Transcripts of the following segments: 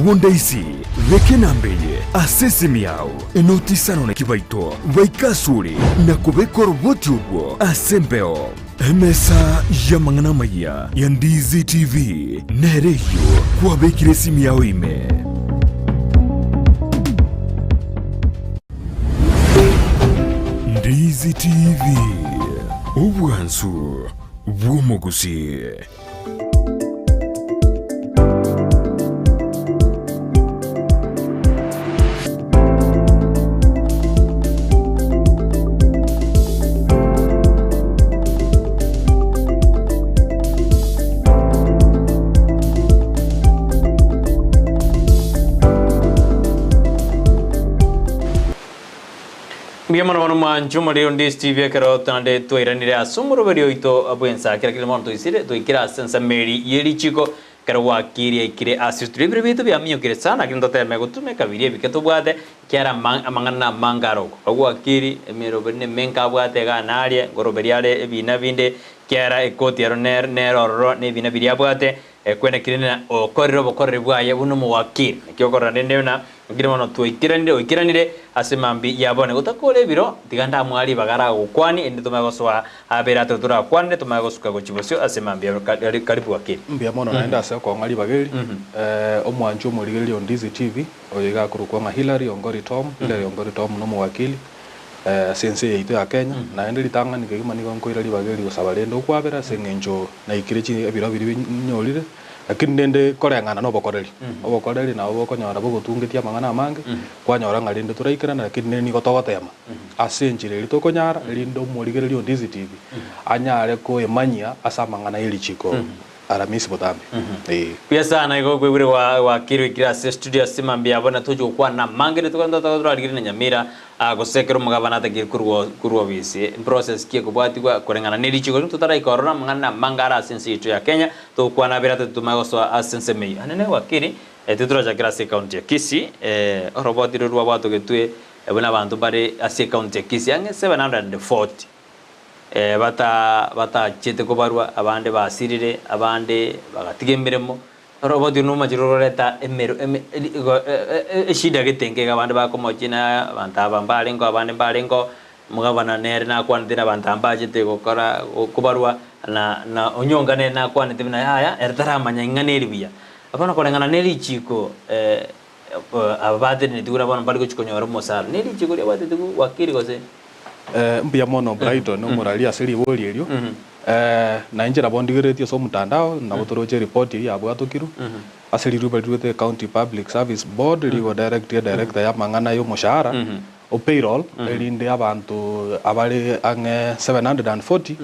Wondaisi, beka enamba eye ase esimi yao, enotisano na kibaito baike asore na kobeka oroboti orwo ase embeo. Emesa y'amang'ana amayia ya Ndizi TV nere eyio kwabekire esimi yao ime. Ndizi TV, obwansu bw'omogusii. Mbuya mono bono mwanche omorero onde Steve ekero tande twairanire ase omoroberi oito bw'ensa kera kende bono toisire toikire ase ensameri ye richiko ekero gwakirie aikire ase estudio ebiro biaito biaminyokire sana lakini toteme gotumeka biria ebike tobwate ekiagera ama amang'ana namange aro oko gwakiri emeroberi na emenke abwate igaa naria ngoroberi are ebina binde ekiagera ekoti ero nere nere ororo na ebina biria abwate Ekwenekire ng'a okorire obokoreri bwaye buna omowakili. Naki okorora rende buna nkire bono twaikeranire, oikeranire ase mambia ya bono. Gotakora ebiro, tiga ndamoa ribaga aragokwanie, erinde tomanye gosoa abere atoro torakwanere, tomanye gosuka gochia bosio ase mambia karibu wakili. Mbuya mono naende ase okong'a ribaga eri. Omwanchi omorigereria o Ndizi TV, oyo iga akorokwa ng'a Hillary Ongori Tom, Hillary Ongori Tom nomowakili. Ase ense yaito ya Kenya, naende ritang'ani kegima nigo nkoira ribaga eri gosaba rende okwabera ase eng'encho naikire chi ebiro biria binyorire, lakini rende koreng'ana na obokoreri. Obokoreri nabo bokonyora bogotungetia amang'ana amange, kwanyora ng'a rende toraikerana lakini rende nigo togotema ase enchera eria tokonyara erinde omorigereria o Ndizi TV anyare koemanyia ase amang'ana ye richiko Aramisi botambe, ee. Buya sana igo okoigure gwa gwakirwe ikire ase studio ase mambia abo na tochi gokwana amange rituko ntotoka torarigire na Nyamira ah, gose ekero omogabana atakeire korwa korwa obisi process ki ekobwatigwa koreng'ana ne richiko rimo totaraika ororo amang'ana amange are ase ense yaito ya Kenya togokwana abere atato tomanye gosoa ase ensemo eyio. Anene wakiri eh, titorachakera ase ecounty ya Kisii eh, oroboti rorwo rwabwatogetwe buna abanto bare ase ecounty ya Kisii ang'e 740. Bata batachete kobarwa, abande basirire, abande bagatiga emeremo. Oroboti nomachire roreta emero eme eri igo eshida gete enke iga abande bakomochia na abanto aba mbarengeo abande mbarengeo, omogabana nere nakwanete na abanto aba mbachete gokora kobarwa na na onyonka nere nakwanete buna yaya ere taramanya ing'ana eri buya. Bono koreng'ana ne richiko aba bateneneti buna bono mbari gochia konyora omosara, ne richiko riabwatete gwakiri gose? Mbuya mono Brighton omorari ase ribori erio. Na inche nabo ndigereretie ase omotandao, nabo toroche eripoti eyio yabwatokirwe ase riruba riruete County Public Service Board rigo direct edirector ya amang'ana ya omoshahara o payroll erinde abanto abare ang'e 740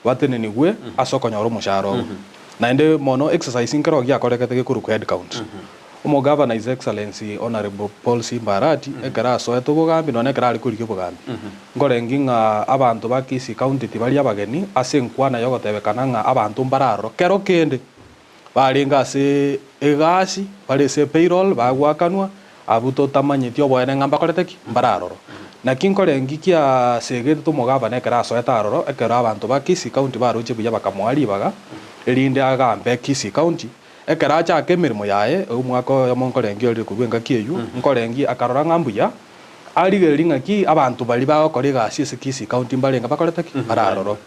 batenenigwe ase okonyora omoshahara obo. Naende mono exercise nkero giakorekete gekorokwa head count. Omogavana His Excellency Honourable Paul Simba Arati ekero asoete obogambi nonya ekero are korigia obogambi, nkorengi ng'a abanto ba Kisii County tibari abageni ase enkwana yogotebekana ng'a abanto mbare aroro. Kero kende barenge ase egasi, bare ase epayroll bagoakanwa, abwo totamanyeti oboene ng'a mbakorete ki? Mbare aroro. Naki nkorengi kiasegete omogavana ekero asoete aroro, ekero abanto ba Kisii County baroche buya bakamoa ribaga erinde agambe Kisii County, Ekero achaka emeremo yaye, omwaka oyomo nkorengia orire korwa engaki eyio, nkorengia akarora ng'a mbuya, arigererie ng'aki abanto baria bagokora egasi ase Kisii County mbarenge bakorete ki? Bare aroro.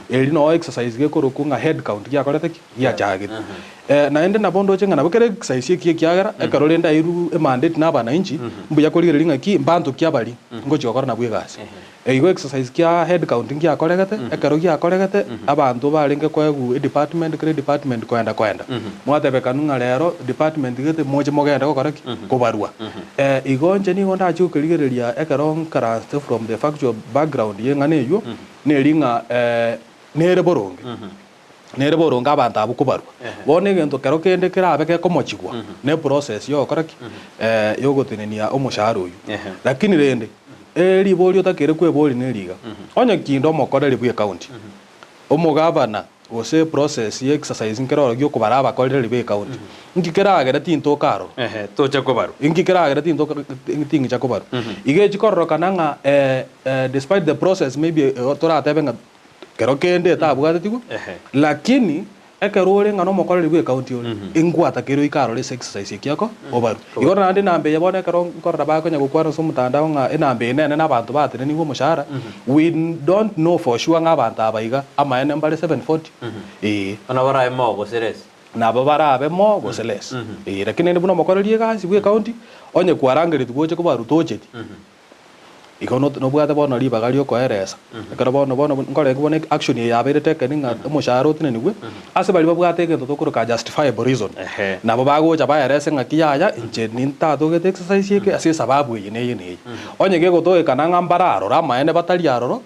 Eri noo exercise gekorokwa ng'a head count giakorete ki? Giachagete. Naende nabo ndoche ng'a nabo kere exercise ekiya ekiagera, ekero rende airwe emandate na abananchi, mbuya korigereria ng'aki mbanto ki abaria ngochia gokora nabwo egasi. Igo exercise kia head count ngiakoregete, ekero giakoregete, abanto barenge koegwa edepartment kera edepartment koenda koenda. Mwatebekanu ng'a rero department gete moche mogende gokora ki? Kobarwa. Igo inche nigo ndachie gokerigereria ekero nkaransete from the factual background ye eng'ana eywo, neri ng'a nere boronge. Nere boronge abanto abwo kobarwa. Bono egento kero kende kerabe gekomochigwa ne process yogokora ki? Yogotenenia omoshahara oyio. Lakini rende eribori otakeire kweboria neri iga, onye kinde omokoreri bwe ecounty, omogavana gose process ye exercise nkere oro giokobara abakoreri be ecounty, inki keragere tintoka aroro? Tocha kobarwa. Inki keragere tintoka ting'icha kobarwa? Iga echi kororokana ng'a despite the process maybe toratebe ng'a Kero kende etabwatetigwe, lakini Ekero ore ng'a nomokoreri bw'ecounty ore, ingwata kere oike arore ase exercise ekiako obarwe. Igo naende enamba eye bono ekero nkorora bakonya gokwana ase omotandao ng'a enamba eye nene na abanto batenenigwe omoshahara, we don't know for sure ng'a abanto aba iga amaene mbare 740, ee. Bono barabe more gose less. Nabo barabe more gose less, ee. Lakini rende buna omokoreri egasi bw'ecounty, onye kwarangeretie gocha kobarwa tocheti, Igo nobwate bono ribaga ri'okoeresa. Ekero bono bono nkorenge bono action eye yabeire taken ng'a omoshahara otenenigwe, ase baria babwate egento tokoroka justifiable reason, nabo bagocha baerese ng'aki yaya inche nintatogete exercise eke ase esababu eye na eye na eye. Onye gegotogekana ng'a mbare aroro amaene batari aroro,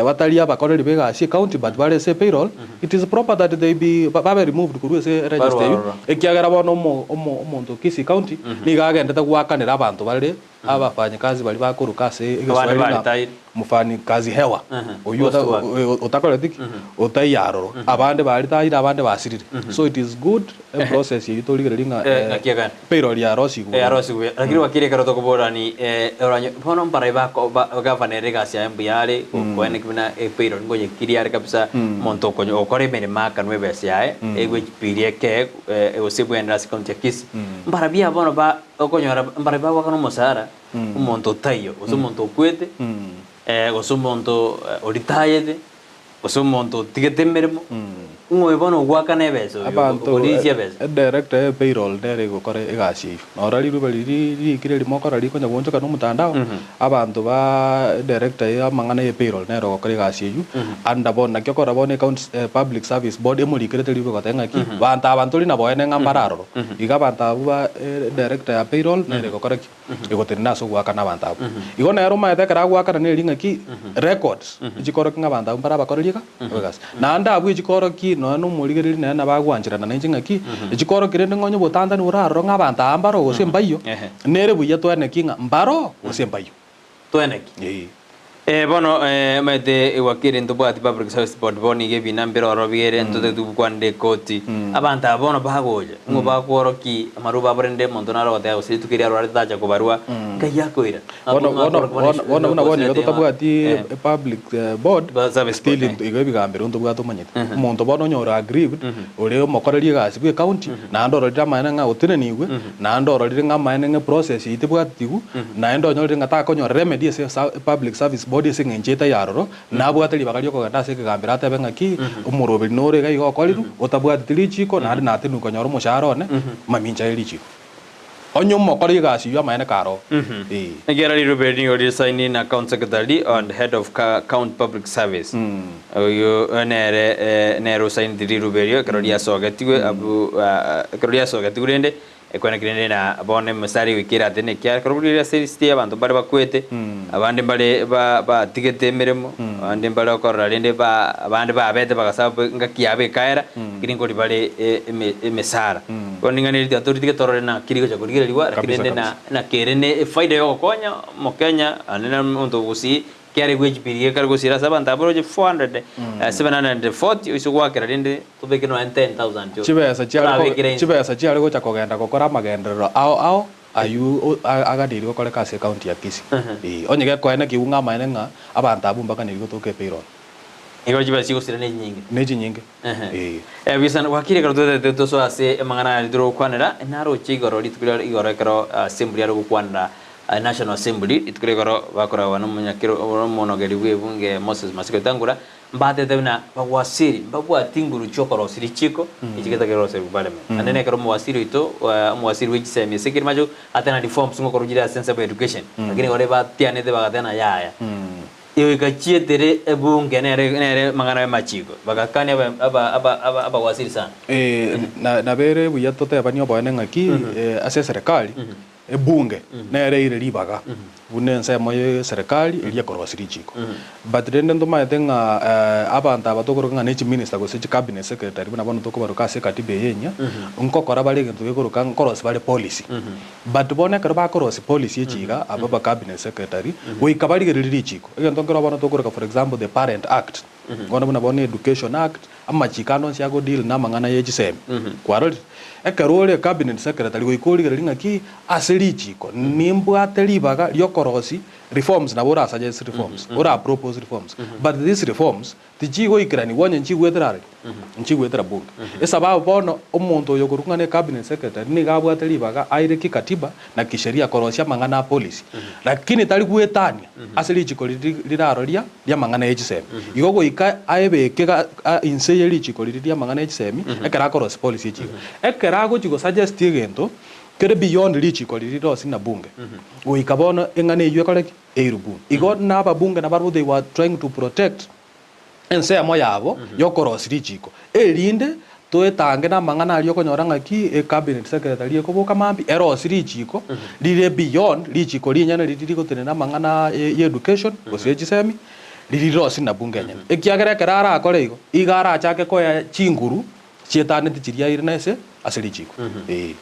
batari abakoreri ba egasi ecounty but bare ase payroll, it is proper that they be babe removed korwa ase register eyio, ekiagera bono omo omo omonto o Kisii county nigo agendete goakanera abanto bare Abafanyikazi baria bakoruka ase Abande egeswahili ng'a baritayire. mfanyikazi hewa, oyio Ghost work. otakoreti ki? Otaiyo aroro. Abande baritayire abande basirire. So it is good eprocess eyio torigereria ng'a Eh, ng'aki ekare. payroll yarosigwe Eh, arosigwe buya. Lakini wakiri ekero tokoborani eh, oranyo bono mbarai bako ba gavana ere egasi yaye mbuya are gokoeneki buna epayroll ngoyekirie are kabisa omonto okonyo ogokora emeremo akanwe ebesa yaye egwe echipiria eke eh, gose ebwenere ase county ya Kisii. Mbarabia bono ba Okonyora mbaria bagoakana omosara, omonto otaiyo, gose omonto okwete, gose omonto oritayete, gose omonto otigete emeremo, ng'a oyo bono ogoakana ebesa oyo, Abanto okorisia ebesa. edirector ye payroll nere egokora egasi eyio. Nora riruba riria riikire erimo okora rikonya goonchoka na omotandao, abanto ba edirector ya amang'ana ye payroll nere ogokora egasi eyio, under bono naki okora bono ecounty public service board emorikerete riruba egoteba ng'aki, banto aba ntori naboene ng'a mbare aroro. Igo abanto abwo ba director ya payroll nere egokora ki? Egotenena ase ogoakana abanto abwo. Igo nere omanyete ekero agoakana neri ng'aki records echikorokia ng'a abanto abwo mbare abakoreri iga egasi. Naende abwo echikorokia nonya na omorigereri nere nabo agoancherana nainche ng'aki, echikorokia rende ng'a onye obotantani bore aroro ng'a abanto aba mbaro gose mbaiyo, nere buya toeneki ng'a mbaro gose mbaiyo. Toeneki. Ee. Eh, bono eh, omanyete ewakili ntobwati public service board bono iga ebina mbire ororo bigere ntotagete gokwanera ekoti. Abanto aba bono bagocha, ng'o bakworoki amarube abo rende omonto nare ogoteba gose rituko eria arwarete tacha kobarwa, nkai akoira. Bono bono bono bono buna bono iga totabwati Eh. public board, Ba- service still board, eh. igo ebigambero ntobwate omanyete. Omonto bono onye ore aggrieved, ore omokoreri egasi bwe ecounty, naende ororire amaene ng'a otenenigwe, naende ororire ng'a amaene ng'a eprocess eyio tebwatitigwe, naende onyorire ng'a takonyora remedy ase public service board ase eng'encho etaiyo aroro, nabwate ribaga riokogenda ase ekegambero atebe ng'aki, omoroberi nore iga iga okorirwe, otabwateti richiko, naende natenwe konyora omoshahara one, mamincha ye richiko. Onye omokori egasi eyio amaene kare oo. Ee. Ekiagera rirube eri nigo risainire na County Secretary and Head of County Public Service. Oyio nere nere osaineti rirube erio ekero riasogetigwe abwo ekero riasogetigwe rende ekweneki rende na bono emesari goika eratene ekiagera ekero buna ase elisiti y'abanto mbare bakwete, abande mbare batigete emeremo, abande mbare okorora rende ba abande babete bagasaba engaki yabo ekaera, lakini nkori bare emesara. Bono ring'ana eri tiga toritige torore naki rigocha korigererigwa, lakini Kabisa, rende na kabisa. naki ere ne efaida ya ogokonya omokenya naende na omonto o gusii, Kiare gwechipiria gekare gosira ase abanto abwo roche 400, 740 oise goakera rende tobeke nonya 10,000 chio Chibesa chiare ko orabekere inse. chibesa chiare gocha kogenda gokora amagenderero ao ao aywo o aganeiri gokoreka ase ecounty ya Kisii. Ee, onye gekoene kiu ng'a amaene ng'a abanto abwo mbaganeiri gotoka epayroll. Igo chibesa chigosira ne chinyinge. Ne chinyinge, Ehe. ee. Bisa gwakire ekero twetete tosoe ase amang'ana aya tore gokwanera, naroche igoro rituko ria igoro ekero assembly are gokwanera National Assembly, rituko ria igoro bakoragwa nomonyakero omonogeri bw'ebunge Moses Masika Wetangula, mbatete buna bagwasiri mbabwati nguru chi'okorosia richiko echi getagera koroserigwa parliament. Naende nekero omowasiri oito omowasiri bwe chisemi ase ekeri mache atena reforms ngokorwa chire ase ensemo ya education, lakini igoro batianete bagateba yaya. Egoika chietere ebunge nere nere amang'ana y'amachiko, bagakania aba aba aba aba abawasiri sana. Eh, na nabere buya totebanie oboene ng'aki ase eserekari, ebunge nere eire ribaga buna ensemo ye eserekari eria ekorosia richiko. But rende ntomaete ng'a abanto aba tokoroka ng'a ne chiminister gose chicabinet secretary buna bono tokobaroka ase ekatiba eye enyia, nkokora bare egento gekoroka nkorosia bare policy. But bono ekero bakorosia policy echi iga, aba ba cabinet secretary, goika barigererie richiko. Egento nkero bono tokoroka for example the parent act, bono buna bono education act, amachiko ande onsi ago deal namang'ana ye chisemi. Kwarorire? Ekero ore cabinet secretary goika origererie ng'aki ase richiko nimbwate ribaga riokorosia reforms nabo ora suggest reforms, ora propose reforms but these reforms Tichigoikeranigwa onye nchigwetera arari, nchigwetera bunge. Esababu bono omonto oyo okorokwa ng'a ne cabinet secretary nigo abwate ribaga aire kikatiba na kisheria korosia amang'ana a policy. Lakini tari gwetania ase richiko riria riraroria ri'amang'ana ye chisemi. Igo goika aebeke ga inse ye richiko riria ri'amang'ana ye chisemi ekero akorosia policy echi iga. Ekero agochi go suggest egento kere beyond richiko riria rirosi na bunge, goika bono eng'ana eywo ekore ki? Eirubu. Igo nababunge nabarabwo they were trying to protect ensemo yabo yokorosia richiko, erinde toetange namang'ana aria okonyora ng'aki e cabinet secretary ekoboka mambia erosie richiko rire beyond richiko rinyene riria rigotenena amang'ana ye education gose ye chisemi riria rirosie na bunge enyene. Ekiagera ekero arakore igo, igo arachake koea chinguru Chietaneti chiria aire nase ase richiko. Ee.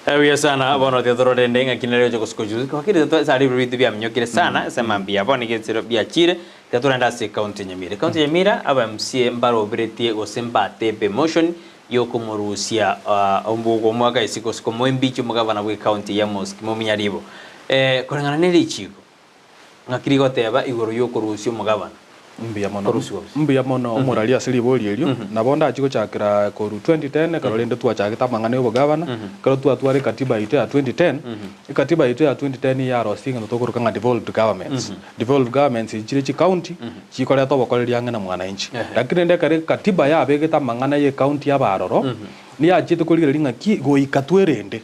Buya sana bono tiga torore rende ng'aki nere oche gosuka ochusi kwakire twa sare ebiro binto biaminyokire sana ase mambia bono nigo ensero biachire tiga torende ase ekaunti ya Nyamira. Ekaunti ya Nyamira aba MCA mbaroberetie gose mbatepe emotion yokomorusia ombugu omwaka isiko gose komoa embichi omogavana bwe ekaunti ya Amos Kimuminya Ribo. Koreng'ana ne richiko Ng'aki rigoteba igoro y'okorusia omogabana? Mbuya mono, Korusigwa bosa. mbuya mono omorari ase ribori erio. Nabo ndachie gochakera korwa 2010 ekero rende twachagete amang'ana y'obogabana, ekero twatwara ekatiba yaito ya 2010, ekatiba yaito ya 2010 yarosetie egento tokoroka ng'a devolved governments. Devolved governments echi chire chicounty, chikoreta obokoreri ang'e na mwananchi. Lakini rende ekero ekatiba yabegete amang'ana ya ecounty y'abaroro, niyachiete korigereria ng'aki goika twerende.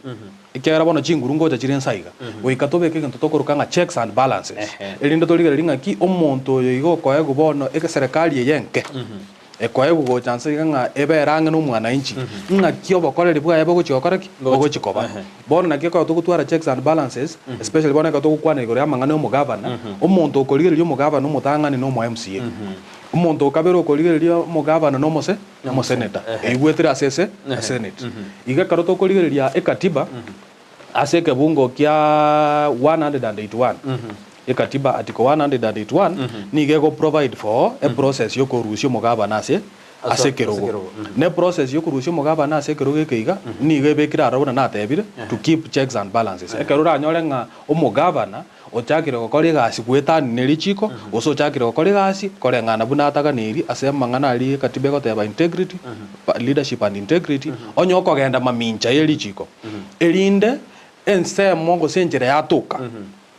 Ekiagera bono chinguru ngocha chire inse aiga, goika tobeke egento tokoroka ng'a checks and balances, erinde torigererie ng'aki omonto oyo iga okoegwa bono eserekari eye enke, ekoegwa gocha nse iga ng'a ebere ang'e na omwananchi, ng'aki obokoreri bwaye bogochia gokora ki? Bogochia koba. Bono naki ekero togotwara checks and balances, especially bono ekero togokwana igoro y'amang'ana ya omogavana, omonto okorigereria omogavana omotang'ani na omo MCA, omonto okabere okorigereria omogavana na omose. Omoseneta, eigwetire ase ese eseneti. Iga ekero tokorigereria ekatiba ase ekebungo kia 181, ekatiba article 181 nigo ego provide for eprocess yokorusia omogabana ase ase ekerogo. Na eprocess yokorusia omogabana ase ekerogo eke iga, nigo ebekire aroro buna natebire, to keep checks and balances. Ekero oranyore ng'a omogabana Ochakire gokora egasi goetania ne richiko, gose ochakire gokora egasi koreng'ana buna ataganeiri ase amang'ana aria ekatiba egoteba integrity, leadership and integrity, onye okogenda mamincha ye richiko, erinde ensemo gose enchera yatoka,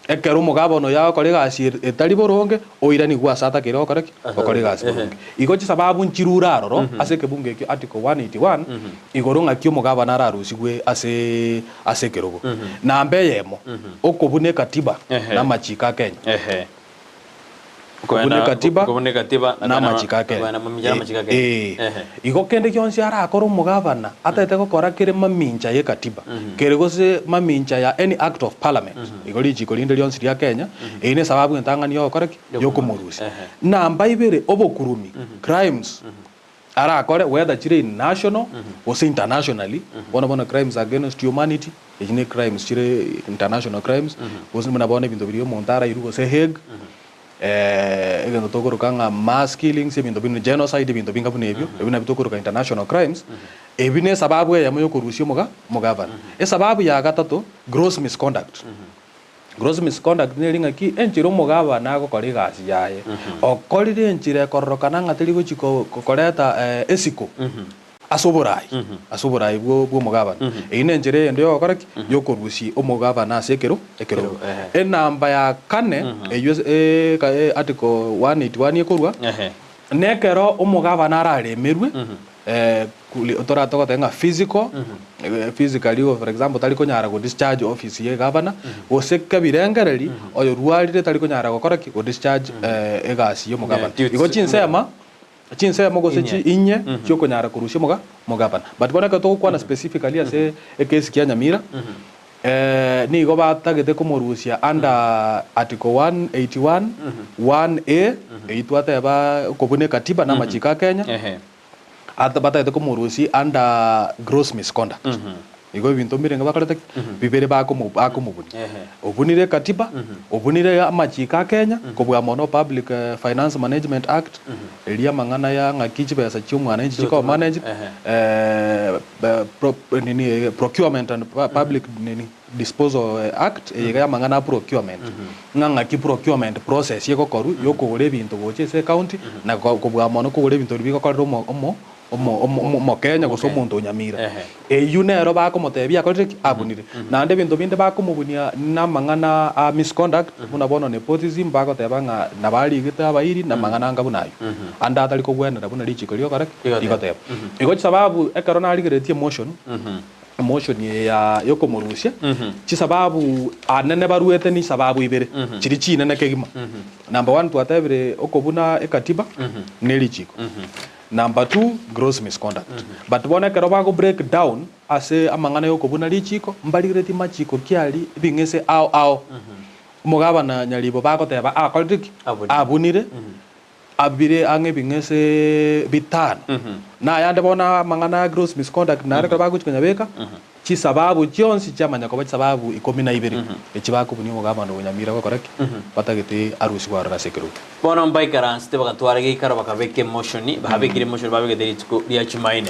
ekero omogabana oyo agokora egasi etari boronge, oiranigwe ase atakeire gokora ki? Gokora egasi boronge. Igo chisababu nchirure aroro ase ekebungo ekio article 181, igoro ng'aki omogabana ararusigwe ase ase ekerogo. Namba eyemo, okobuna ekatiba na amachiko a Kenya. Okobuna ekatiba Okobuna ekatiba na amachiko a Kenya. na mamincha na amachiko a Kenya. Ee. Igo kende gionsi arakore omogabana atagete gokora kere mamincha ye ekatiba, kere gose mamincha ya any act of parliament, igo richiko rinde rionsi ria Kenya, eyio ne esababu entang'ani yogokora ki? Yokomorusia. Namba ibere, obokurumi, crimes, arakore whether chire in national gose internationally, bono bono crimes against humanity, echi ne crimes chire international crimes, gose buna bono ebinto biria omonto arairwe gose Hague, egento tokoroka ng'a mass killings, ebinto buna genocide, ebinto binga buna ebio, ebio nabio tokoroka international crimes, ebi ne esababu eyemo ya okorusia omoga omogavana. Esababu ya gatato, gross misconduct. Gross misconduct neri ng'aki enchera omogabana agokora egasi yaye, okorire enchera ekororokana ng'a teri gochi koreta esiko ase oborai, ase oborai bwo bw'omogabana. Eyio nenchera eyende yogokora ki? Yokorusia omogabana ase ekero ekerogo. Enamba ya kane eyio ase article 181 ekorwa, nekero omogabana araremerwe toratogotebe ng'a physical, physically igo for example tari konyara go discharge office ya egavana, gose kebirengereri oyorwarire tari konyara gokora ki? Go discharge egasi ya omogavana. Igo chinsema, chinsemo gose chi inye chiokonyara korusia omoga omogavana. But bono ekero togokwana specifically ase ekesi kia Nyamira, nigo batagete komorusia under article 181, 1A, eyio twateba okobuna ekatiba na amachiko a Kenya. Batagete komorusia under gross misconduct. Igo ebinto mbirenge bakorete ki? Bibere bakomo bakomobunia. Ehe. Obunire ekatiba, obunire amachiko a Kenya, kobua mono Public Finance Management Act, eria amang'ana ya ng'aki chibesa chia omwananchi chikoba managed, pro nini Procurement and Public nini Disposal Act, eye iga ya amang'ana a procurement, ng'a ng'aki procurement process egokorwa ya okogora ebinto gocha ase ecounty, na kobua mono kogora ebinto biria bigokorera omo omo omo omo omokenya gose omonto o Nyamira. Eyio nero bakomotebia akorire ki? Abunire. Naende ebinto binde bakomobunia namang'ana a misconduct, buna bono nepotism, bagoteba ng'a nabarigete abairi, namang'ana anga buna ayio. Ande atari kogwenera buna richiko rigokora ki? Rigoteba. Igo chisababu ekero narigereretie emotion, emotion eye ya yokomorusia, chisababu anene baruete ni sababu ibere, chiria chinene kegima. Number one twatebire okobuna ekatiba ne richiko. Number two, gross misconduct. But bono ekero bago break down ase amang'ana yokobuna richiko, mbarigeretie machiko ki aria ebing'ese ao ao. Omogabana Nyaribo bagoteba akorire ki? Abunire. Abunire, abire ang'e ebing'ese bitano. Na ayande bono amang'ana ya gross misconduct naro ekero bagochia konyabeka, Chisababu chionsi chiamanya koba chisababu ikomi na ibere, echi bakobunia omogabane o Nyamira gokora ki? Batagete arusigwe aroro ase ekerogo. Bono mbaikaransete bagatwara geikaro bakabeka emotion, babekire emotion babegete rituko ria Jumaine.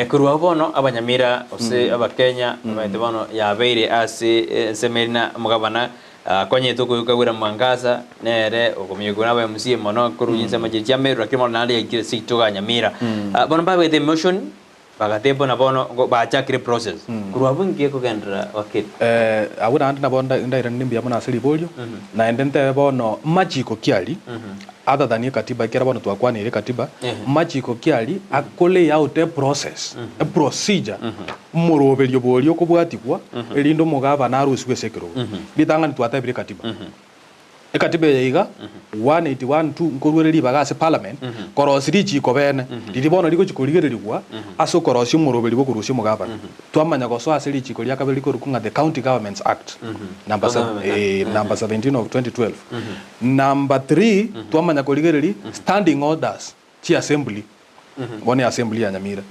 Korwa abwo bono abanyamira gose abakenya bamaete bono yabeire ase ensemo eri na omogabana akonyete okoyoka William Mwangaza nere okominyokiwa na aba MCA mono korwa chinsemo chiria chia Meru lakini bono naende yaikire seito iga Nyamira. Bono mbabegete emotion Bagatebwa na bono bachakire process. Korwa abwo inki ekogenderera wakili? Abwo naende nabo ndairanere mbuya mono ase riborio, naende ntebe bono machiko ki aria, other than ekatiba ekiagera bono twakwaneire ekatiba, machiko ki aria ako lay out a process, a procedure, omoroberio boria okobwatigwa erinde omogabana arusigwe ase ekerogo. Ritang'ani twatebire ekatiba. Ekatiba eye iga, 181 2 nkoruere ribaga ase parliament korosia richiiko bene, riria bono rigochia korigererigwa ase okorosia omoroberi bw'okorusia omogabana. Twamanya gosoa ase richiiko ria kabere rikorokwa ng'a the County Governments Act, number number 17 of 2012. Number 3 twamanya korigereria standing orders chia assembly, bono eassembly ya Nyamira.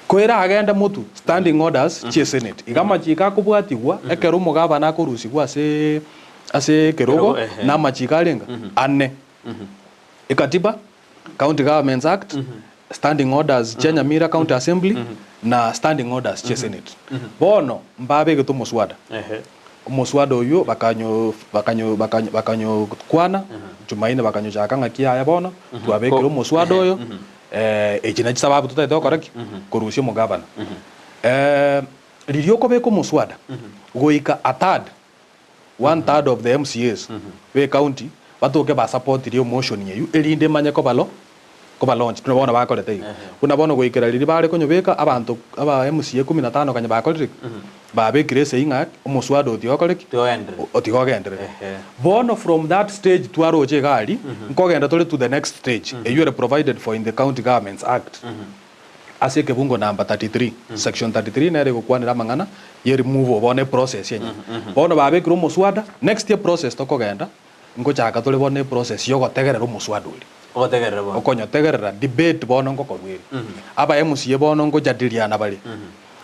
Koeragende motwe, standing orders chie senate, iga amachiko akobwatigwa ekero omogabana akorusigwa ase ase ekerogo Ekerogo, ehe. na amachiko arenga ane. Ekatiba, County Governments Act, standing orders chia Nyamira County Assembly, na standing orders chie senate. Bono mbabegete omoswada. Ehe. Omoswada oyio bakanyo bakanyo bakanyo bakanyokwana, Jumaine bakanyochaka ng'aki yaya bono, twabekire omoswada oyo, echi nachi sababu totagete gokora ki? Korusia omogabana. Riria okobeka omoswada, goika a third, one third of the MCAs be ecounty batoke ba supportirie emotion eyio erinde emanye koba lo koba launched. Buna bono bakorete iga. Buna bono goikera riria bare konyobeka abanto aba MCA kumi na tano kanya bakorire ki? Babekire esegi ng'a omoswada otiga okore ki? Tiga ogenderere. Otiga ogenderere. Ehe. Bono from that stage twaroche iga aria, nkogenda tore to the next stage, eyio ere provided for in the County Governments Act, ase ekebungo number 33, section 33 nere egokwanera amang'ana ye removal bono eprocess enyene. Bono babekire omoswada, next eprocess tokogenda, Ngochaka tore bono eprocess yogotegerera omoswada oria. Ogotegerera bono. Okonyotegerera, debate bono ngokorwa ere. Aba MCA bono ngojadiliana bare.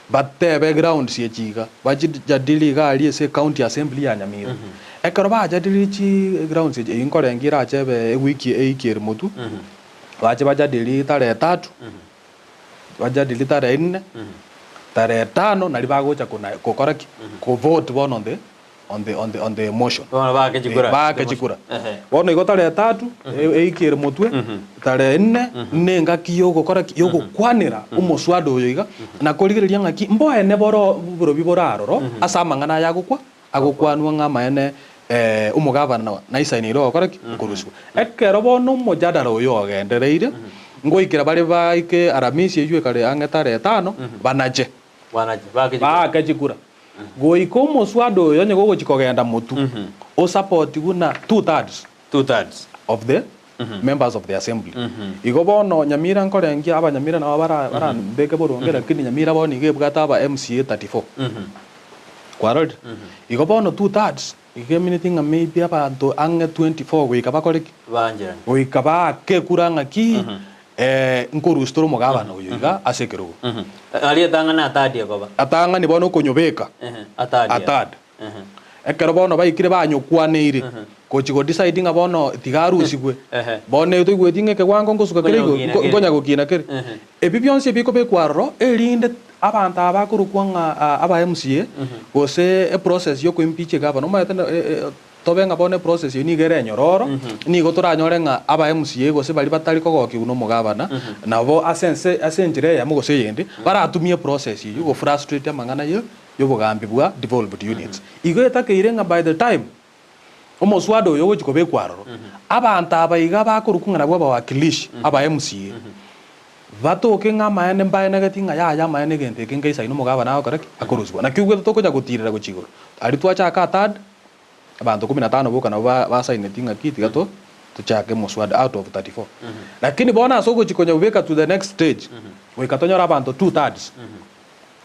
Batebe grounds echi iga, bachijadili iga aria ase ecounty assembly ya Nyamira. Ekero bajadiliri chi grounds echi, eyio nkorengia erache ebe ewiki eiki ere motwe, bache bajadili tarehe tatu, bajadili tarehe inne, tarehe tano naria bagocha kona gokora ki? Kovote bono on the on the, on the, on the motion. Bono baake chikura. Eh, baake chikura. Ehe. Bono igo tarehe tatu, e- eiki ere motwe, tarehe nne, nengaki yogokora ki? Yogokwanera omoswada oyo iga, na korigereria ng'aki mboene boro borobi bore aroro, ase amang'ana aya agokwa, agokwanwa ng'a amaene omogabana naisaneire ogokora ki? Okorusigwa. Ekero bono omojadala oyo ogendereire, ngoikera bare baike Aramisi eywo ekare ang'e tarehe tano, banache. Banache, baake chikura. Baake chikura. Goika omoswada oyo onye gogochia kogenda motwe, osapotigwe na two thirds Two thirds. of the members of the assembly. Igo bono Nyamira nkorengia abanyamira nabo bara barambeke boronge lakini Nyamira bono iga ebwate aba MCA 34. Kwarorire? Igo bono two thirds iga emineti ng'a maybe abanto ang'e 24 goika bakore ki? Baancherane. Goika baake ekura ng'aki. Nkorusia tore omogabana oyo iga ase ekerogo. Aria atang'ani Atadi akoba. Atang'ani bono okonyobeka Ehe, Atadi. Atad. Ekero bono baikire banyokwaneire, gochia go decide ng'a bono tiga arusigwe, Ehe. bono toigweti ng'a ekewango ngosuka kere Nkonya igoro, gokina kere. nkonya gokina kere. Ehe. Ebi bionsi ebikobekwa aroro, erinde abanto aba bakorokwa ng'a aba MCA, gose eprocess ya okoimpeach egavana, omanyete tobe ng'a bono eprocess eyio nigo ere enyororo, nigo toranyore ng'a aba MCA gose baria batari kogokigwa na omogavana, nabo ase ense ase enchera eyemo gose eyende, baratumie eprocess eyio gofrustrate amang'ana ye yobogambi bwa devolved units. Igo etakeire ng'a by the time omoswada oyo ogochia kobekwa aroro, abanto aba iga bakorokwa ng'a nabwo abawakilishi, aba MCA, batoke ng'a amaene mbaenegeti ng'a yaya amaene egento eke nkeisa inwe omogabana agokora ki? Akorusigwa. Naki obwate tokonya gotirera gochia igoro. Aria twachaka a third, abanto kumi na tano boka nabo basaineti ng'a ki tiga to tochake omoswada out of 34. Lakini bono ase ogochia konya kobeka to the next stage, goika tonyore abanto two thirds,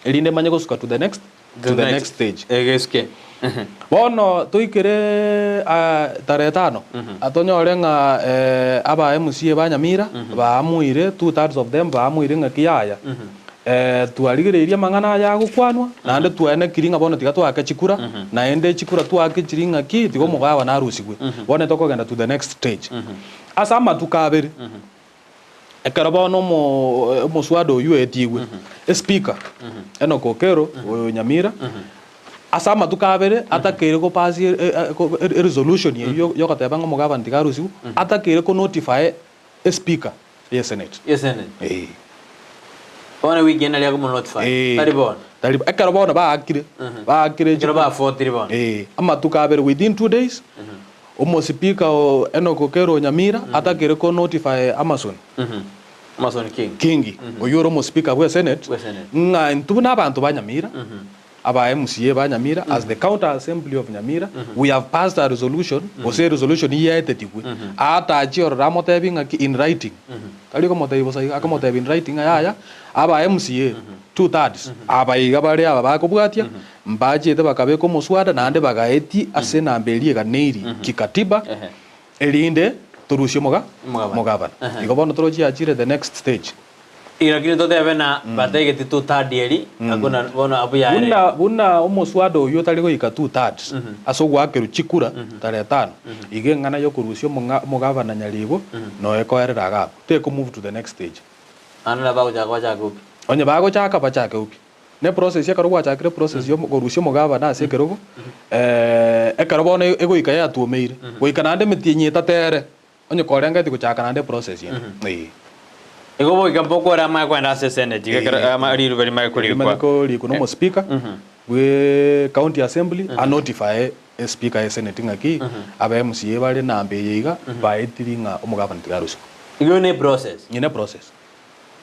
erinde emanye gosuka to the next to the next stage. Egesuke. Bono toikere tarehe tano, tonyore ng'a aba MCA ba Nyamira baamuire, two thirds of them baamuire ng'aki yaya. Twarigereirie amang'ana aya agokwanwa, naende twaenekirie ng'a bono tiga toake chikura, naende chikura twaake chiri ng'aki tiga omogabana arusigwe. Bono tokogenda to the next stage. Ase amatuko abere, Ekero bono omoswada oyio oetigwe, espika Enock Okello oyo Nyamira, ase amatuko abere atakeire gopasia eresolution eyio yogoteba ng'a omogabana tiga arusigwe, atakeire ko notify espika ye senate. Ye senate. Eeh. Bono ewiki eye naria akomonotify, Eeh. tari bono. Tari ekero bono baakire, baakire Ekero bafotire bono. Eeh, amatuko abere within 2 days, Omosipika o Enock Okello Nyamira atakire ko notify Amason Amason King. Kingi oyio ore omosipika bwe Senate Bwe Senate. ng'a intwe buna abanto ba Nyamira aba MCA ba Nyamira as the county assembly of Nyamira we have passed a resolution gose eresolution yaetetigwe atachie ororo amotebi ng'aki in writing tari komotebi bosa iga akomotebi in writing ng'a yaya aba MCA 2 thirds aba iga bare aba bakobwatia Mbachiete bakabeka omoswada, naende bagaetia ase enamba eria eganeiri kikatiba, erinde torusie omoga omogabana. Igo bono torochie achire the next stage. Lakini totebe na bataigeti two third eri, hakuna bono abwo yaerire. Buna buna omoswada oyio otari goika two thirds ase ogoakerwa chikura tarehe tano, igo eng'ana yokorusia omong'a omogabana nyaribo noyo ekoerera iga abwo, teko move to the next stage. Naende nabo bagochaka bachake upya. Onye bagochaka bachake upya. Ne process ekero gwachakire process ya korusia omogabana ase ekerogo, ekero bono egoika yatuomeire, goika naende emetienyi etato ere, onye korengeti gochaka naende eprocess ende. Ee. Igo goika mbokore amanye kogenda ase eseneti, iga ekero ama riruba rimanye korikwa. Rimanye korikwa na omospeaker bwe county assembly a notify espeaker ye senate ng'aki aba MCA bare namba eye iga baetiri ng'a omogabana tiga arusigwe. Igo ne process. Eye ne process.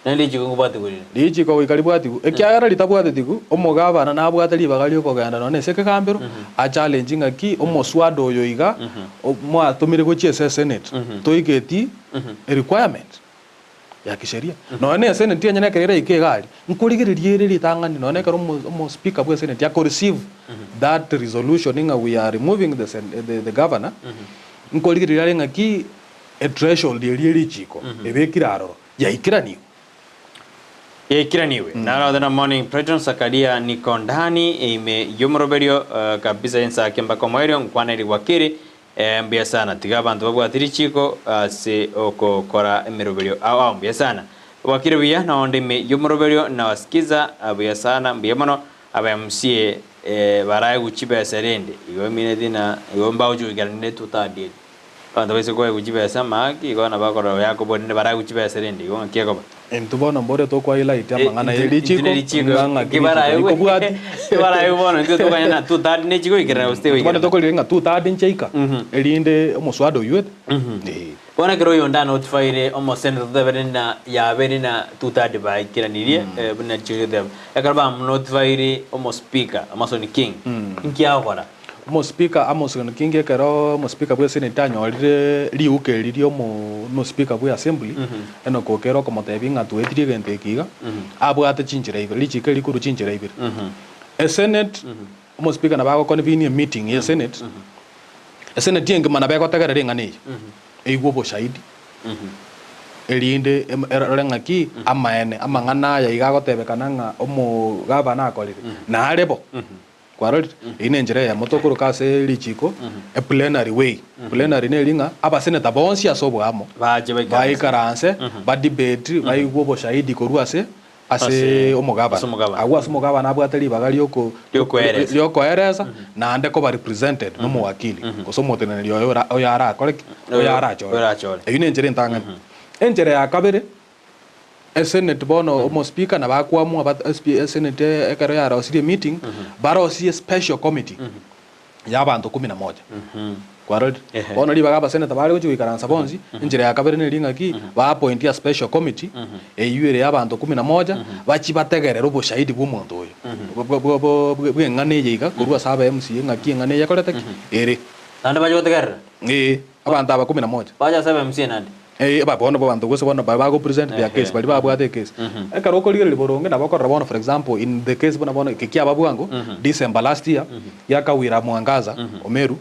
Naende richiko nkobwatigwe rire. Richiko goika ribwatigwe, ekiagera ritabwatetigwe, omogabana nabwate ribaga ri'okogenda nonya nase ekegambero, achallenge ng'aki omoswada oyo iga mwatomire gochia ase esenate, toigeti erequirement ya kisheria. Nonya na esenate enyene ekero eraike iga aria, nkorigereria ere ritang'ani nonya ekero omo speaker bwa esenate ako receive that resolution ng'a we are removing the the governor, nkorigereria are ng'aki Ethreshold eria erichiko ebekire aroro yaikeranigwe. Yaikeranigwe. Naro the morning Brighton Sakaria niko ndani ime yomoroberio kabisa ensake mpaka omoerio nkwaneri gwakiri mbuya sana tiga abanto babwati richiko ase okokora emeroberio ao ao mbuya sana gwakire buya naonde ime yomoroberio nawasikiza buya sana mbuya mono aba MCA baraegwe chibesa rende igo emineti na igo mbagochugikera tutadili. Abanto baise koegwa chibesa amaki, igo nabakorora oyo akobua rende baraegwe chibesa rende, igo ng'aki ekoba? Intwe bono mbore tokwa highlight amang'ana ye Intwe richiko, ne richiko, ng'a ng'aki ki richiko baraegwe, rikobwati. ki baraegwe bono intwe tokonyora ng'a two third ne chigoikerana gose Bono tegoikerana. tokorire ng'a two third nchiaika, erinde omoswada oywo oete. Ee. Bono ekero oyonde anotifaire omosenator totebe rende yabeire na two third baikeranirie buna richiko rigoteba. Ekero bamonotifaire omospeaker, Amason King, inki agokora? Omospeaker Amos Kingi ekero omospeaker bwe senate anyorire riuka eri ria omospeaker bwe assembly, Enock Okello okomotebia ng'a toetirie egento eke iga, abwate chinchera ibere, richiko eri rikorwa chinchera ibere. Esenate, omospeaker nabo agoconvene emeeting ye senate, esenate engima nabo egotegerera eng'ana eye, eigwe oboshahidi. Erinde erore ng'aki amaene amang'ana aya iga agotebekana ng'a omogavana akorire, nare bo. Kwarorire? Eyio nenchera eyemo tokoroka ase richiko a plenary way. Plenary neri ng'a abaseneta bonsi ase oboamo Bache baikaranse. baikaranse, badebate, baigwe oboshahidi korwa ase ase Ase omogavana. ase omogavana. Agwo ase omogavana abwate ribaga rioko Riokoeresa. riokoeresa naende koba represented nomowakili gose omoteneneri oye ora oyo arakore ki? Oyo arachore. Orachore. Eyio nenchera entang'ani. Enchera ya kabere, Esenate bono omospeaker nabo akoamua bat espi esenate ekero yarosirie emeeting, barosie special committee ya abanto kumi na moja. Kwarorire? Ehe. Bono ribaga abaseneta bare gochia goikaransa bonsi, enchera ya kabere neri ng'aki, ba appoint a special committee, eywo ere ya abanto kumi na moja, bachie bategerere oboshahidi bwa omonto oyo, bwa bwa bwa bw'eng'ana eye iga korwa ase aba MCA ng'aki eng'ana eye ekorete ki? Ere. Naende bache gotegerera? Ee, abanto aba kumi na moja. Bache ase aba MCA naende? Ee, aba bono abanto gose bono baria bago present their case, baria babwate ecase. Ekero okorigereria boronge nabo okorora bono for example in the case buna bono eke kiaba bwango, December last year, gia Kawira Mwangaza o Meru,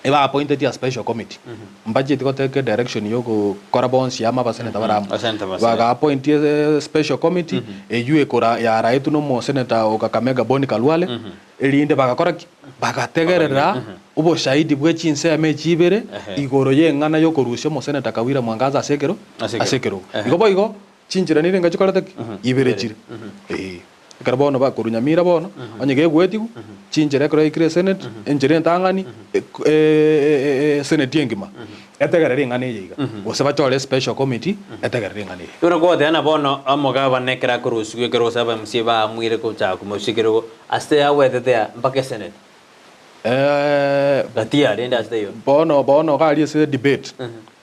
eba appointed a special committee, mbachieti gotake direction ya ogokora bonsi amo abasenator bare amo. Abasenator ba Baga appoint special committee, eywo ekora yaraetwe na omosenator o Kakamega Boni Khalwale, Erinde bagakora ki? Bagategerera oboshahidi bwe chinsemo echi ibere igoro y'eng'ana y'okorusia omoseneta Kawira Mwangaza ase ekero ase ekerogo. Igo boigo chinchera nirenga chikorete ki? Ibere chire. Ee. Ekero bono bakorwa Nyamira bono, onye gegoetigwa, chinchera ekero yaikire eseneti, enchera entang'ani, eseneti engima etegerere eng'ana eye iga, gose bachore especial committee etegerere eng'ana eye. Ekero gogoteba bono omogabana ekero akorusigwa ekero gose aba MCA baamuire gochaka komorusia ekerogo, Ase agwetete aa mpaka eseneti. Eh, Gati ya rende ase taiyo. bono bono iga aria ase debate,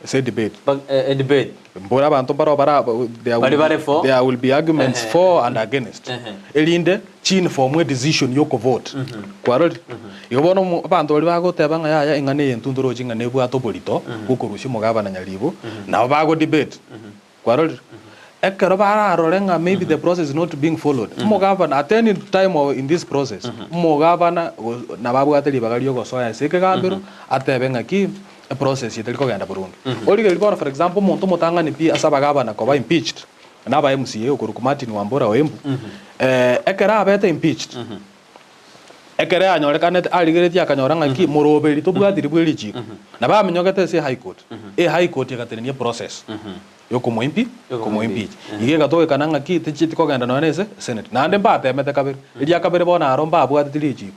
ase debate. Mpaka eh, debate. Mbora abanto mbaro bara there will Bari be, bare for. there will be arguments Ehe. for and against. Ehe. Erinde chinform edecision yokovote. Kwarorire? Igo bono omo abanto baria bagoteba ng'a yaya eng'ana eye intwe ntoroche ng'a nebwate oborito bwokorusia omogabana Nyaribo, nabo bagodebate. Kwarorire? Ekero bararore ng'a maybe the process is not being followed, omogavana at any time of in this process, omogavana go nabo abwate ribaga riogosoa ase ekegambero, atebe ng'aki eprocess eye teri kogenda boronge. Origereria bono for example, omonto omotang'ani pi ase abagavana koba impeached, na aba MCA okorokwa Martin Wambora o Embu, ekero abete impeached, Ekero yanyorekanete arigeretie akanyora ng'aki moroberi tobwatiri bwe richiiko, nabo aminyogete ase High Court. E High Court egatenenia eprocess yokomoimpi komoimpeach. Igo egatogekana ng'aki tichieti kogenda nonya na ase Senate. Naende mbatemete kabere, eria kabere bono aro mbabwateti richiiko,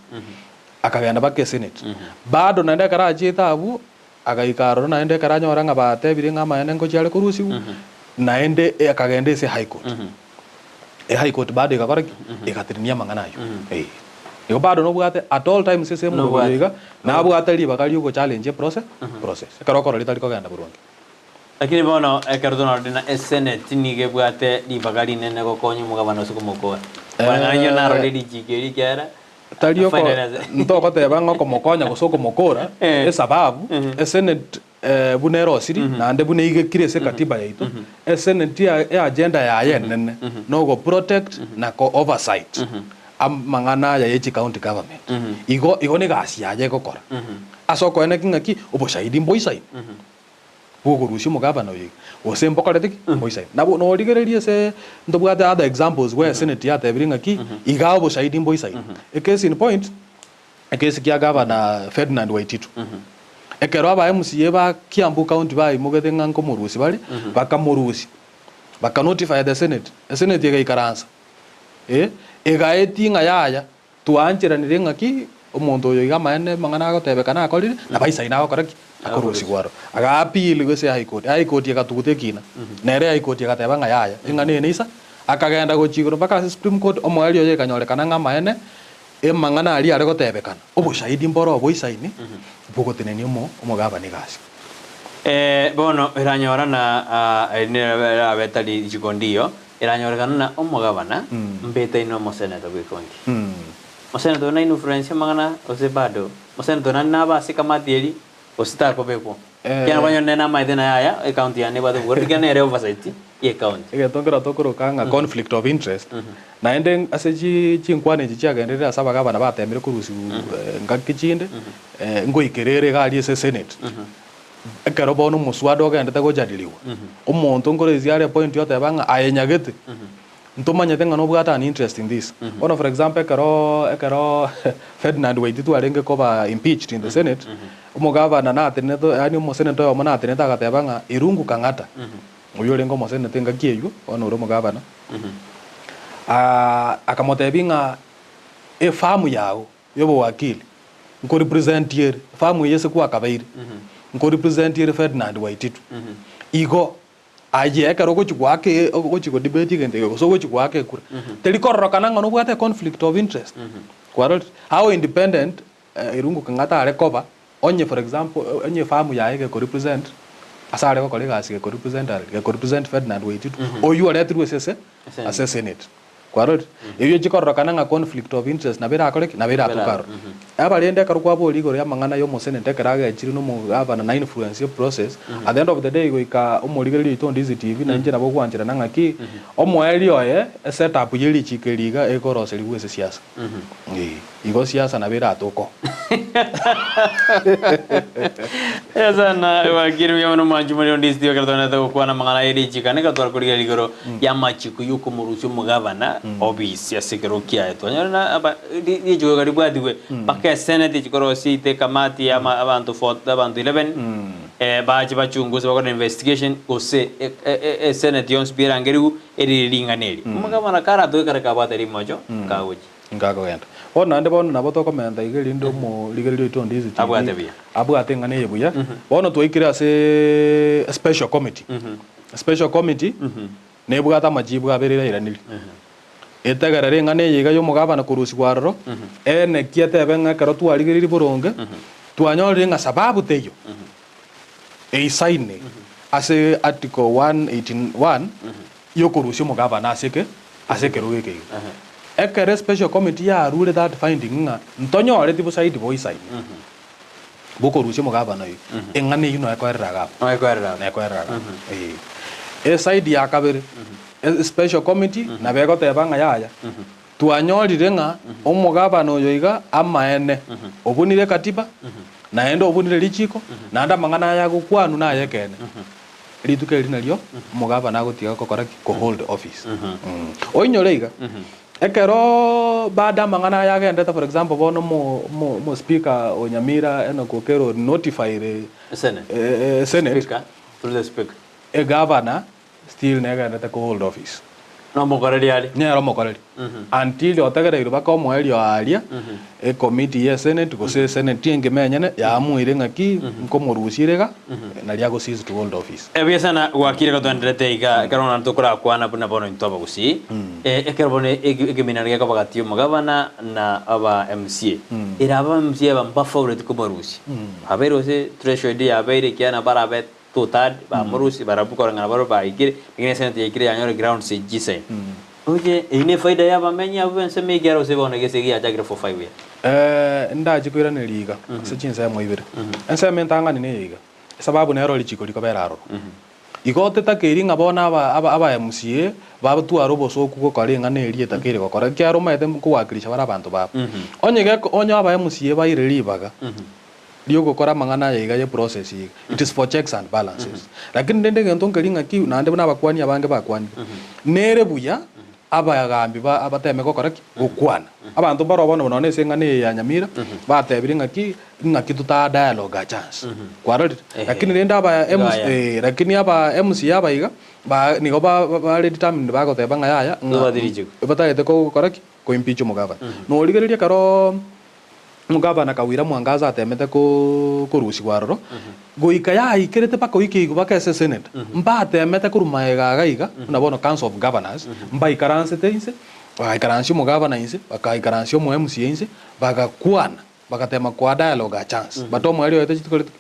akagenda mpaka esenate. Bado naende ekero achiete abwo, agaika aroro naende ekero anyora ng'a batebire ng'a amaene ngochia are korusigwa, naende akagenda ase High Court. Ehigh court bado egakora ki? Egatenenia amang'ana ayio. Eh. Igo bado nobwate at all times ase emoroberio Nobwate. iga, nabwate ribaga ria ogochallenge eprose process. Ekero okorora ritari kogenda boronge. Lakini bono ekero tonarorie na eseneti nigo ebwate ribaga rinene gokonya omogabana gose komokora. Koreng'ana Eh. inche narorire richiko eri ekiagera Tari oko finally ase ntogoteba ng'a okomokonya gose okomokora, Eh. esababu, esenate Buna erosiri, naende buna eigekire ase ekatiba yaito, eseneti eagenda yaye enene nogo protect na ko oversight amang'ana aya ye chicounty government. Igo igo negasi yaye egokora. Ase okoeneki ng'aki oboshahidi mboisaine bwokorusia omogabana oyo iga, gose mbokoreti ki? Mboisaine. Nabo norigereria ase ntobwate other examples where eseneti yatebirie ng'aki igaa oboshahidi mboisaine. A case in point, Ekesi kia gavana Ferdinand Waititu. Ekero aba MCA ba Kiambu County baimogete ng'a nkomorusia bare, bakamorusia, baka notify the Senate, esenate egaikaransa eh, egaetia ng'a yaya, twaancheranire ng'aki omonto oyo iga amaene amang'ana agotebekana akorire, nabo aisaine agokora ki? Akorusigwa aro. Aga appeal gose High Court, High Court egatuguta ekina, nere High Court egateba ng'a yaya, eng'ana eye neisa, akagenda gochia igoro mpaka ase Supreme Court, omoerio oye ekanyorekana ng'a amaene, Amang'ana aria are gotebekana, oboshahidi mboro oboisaini bw'ogotenenia omogabane egasi. Bono eranyorana, eri nero erabe etari richiko ndiyo, eranyorekana na omogabana mbetaine omoseneto bw'ecounty. Omoseneto oyo na influence amang'ana gose bado? Omoseneto oyo naende nabe ase ekamati eria gose takobekwa? Ekiagera kwanyora nere namaete naye aya ecounty yane ebwate obogoro ekiagera nere oversight ye ecounty. Egento nkero tokoroka ng'a conflict of interest, naende ase chinkwana echi chiagenderire ase abagabana batemire korusiwa ngaki chinde, ngoikera ere iga aria ase esenate. Ekero bono omoswada ogendete gojadiliwa, omonto nkoraisia are point oteba ng'a aye nyagete, ntomanyete ng'a nobwate an interest in this. Bono for example ekero ekero Ferdinand Waititu arenge koba impeached in the senate, omogavana natenenete yaani omoseneta oyomo natenenete agateba ng'a Irungu Kang'ata, oyio orenge omoseneta engaki eywo, bono ore omogavana, akamotebia ng'a efamu yago y'obowakili, nkorepresentiere efamu eye ase kwakabeire, nkorepresentiere Ferdinand Waititu. Igo aye ekero ogochia goaka e- ogochia godebate egento eke gose ogochia goaka ekura, teri kororokana ng'a nobwate econflict of interest. Kwarorire? How independent Irungu Kang'ata are koba, onye for example onye efamu yaye gekorepresent ase are gokora egasi gekorepresent are gekorepresent Ferdinand Waititu, oywo oretirwe ase ase ase esenate. Kwarorire? Erio chikororokana ng'a conflict of interest nabo erakore ki? Nabo eratoke aroro. Aba rende ekero kwaboria igoro y'amang'ana y'omoseneta ekero agechire na omogavana na influence ye process, at the end of the day goika omorigereria oito onde CCTV na inche nabo ogwancherana ng'aki, omoerio oye eset up ye richiko eri iga ekoroserigwa ase siasa. Ee, igo siasa nabo eratoke oo. Sana wakiri buya mono mwanchi muri onde CCTV ekero twanerete gokwana amang'ana aye richiko ane ekero tware korigereria igoro y'amachiko y'okomorusia omogavana obisi ase ekero kiaye. Twanyora na aba ri richiko iga ribwatigwe mpaka esenate chikorosia ite ekamati ya ama abanto for abanto 11 bache bachunguse bakore investigation gose e- e- esenate yonsi pi erangerigwe erire ring'ana eri. Omogavana karatoke kare kabwate rimocho kagochia. Nkakogenda. Bono naende bono nabo tokomenta iga erinde omorigereria oito onde CCTV Abwate buya. abwate eng'ana eye buya. Bono twaikire ase special committee. Special committee nebwate amachibu abere erairaneri. Etegerere eng'ana eye iga ya omogabana korusigwa aroro, ene ki etebe ng'a ekero twarigereiri boronge, twanyorire ng'a sababu teiyo eisaine ase article 181 yokorusia omogabana ase eke ase ekerogo eke iga. Ekero especial committee yarure that finding ng'a ntonyoreti bosaidi boisaine bokorusia omogabana oyo, eng'ana eyio noyo ekoerera iga abwo. Noyo ekoerera abwo. Nekoerera iga abwo, eh. Eside ya kabere, especial committee nabo egoteba ng'a yaya, twanyorire ng'a omogabana oyo iga amaene obunire ekatiba, naende obunire richiko, naende amang'ana aya agokwanwa naye ekeene. Rituko eri nario omogabana agotiga gokora ki? Ko hold office. Oinyore iga, ekero bado amang'ana aya agendete for example bono omo omo omo speaker o Nyamira Enock Okello notified Senate. senate, Speaker, through the speaker. egavana still negenderete ko hold office. Nomokoreri are. Nere omokoreri. Until otegereirwe baka omoerio aaria, ecommittee ye senate gose esenate engima enyene yaamuire ng'aki nkomorusia ere iga, naria ago cease to hold office. Ebuya sana gwakire gotwenderete iga ekero naende tokorakwana buna bono intwe abagusii ekero bono ekeminano gekoba gati y'omogabana na aba MCA ere aba MCA aba mbafauleti komorusia babeire gose threshold yabeire ekiagera barabe two third bamorusie barabwo koreng'ana barabwo baikire lakini esenate yaikire yanyora grounds echisaine oche eyio ne efaida ya abamenyi abwo b'ensemo ekiagera gose bono egese eke giachakire for 5 years. Ndache koiraneria iga ase chinsemo ibere. Ensemo entang'ani neye iga, esababu nero richiko rikobera aroro. Igo tetakeiri ng'a bono aba aba aba MCA batware obosooku gokora eng'ana eria etakeire gokora, ekiagera omanyete nkowakilisha bare abanto babo. Onye geko onye aba MCA baire ribaga ri'ogokora amang'ana aya iga ye process iga, it is for checks and balances. Lakini rende egento nkeri ng'aki naende buna abakwani abange bakwanire, nere buya abagambi ba abateme gokora ki? Gokwana. Abanto mbaroo bono nonya ase eng'ana eye ya Nyamira, batebire ng'aki, ng'aki totaa dialogue a chance. Kwarorire? Lakini rende aba MC Gaya. eh, lakini aba MCA aba iga, ba nigo ba bare determined bagoteba ng'a yaya, ng'a Tobwati richiko. batagete gokora ki? Koimpeach omogabana. Norigereria ekeroo Omogabana Kawira Mwangaza atemete korusigwa aroro, goika yaikerete mpaka goika igwa mpaka ase esenate, mbatemete korwa magega iga iga, buna bono Council of Governors, mbaikaransete inse, bagaikaransia omogabana inse, bakaikaransia omo MCA inse, bagakwana, bagatema koa dialogue a chance, but omoerio oye tichikoreti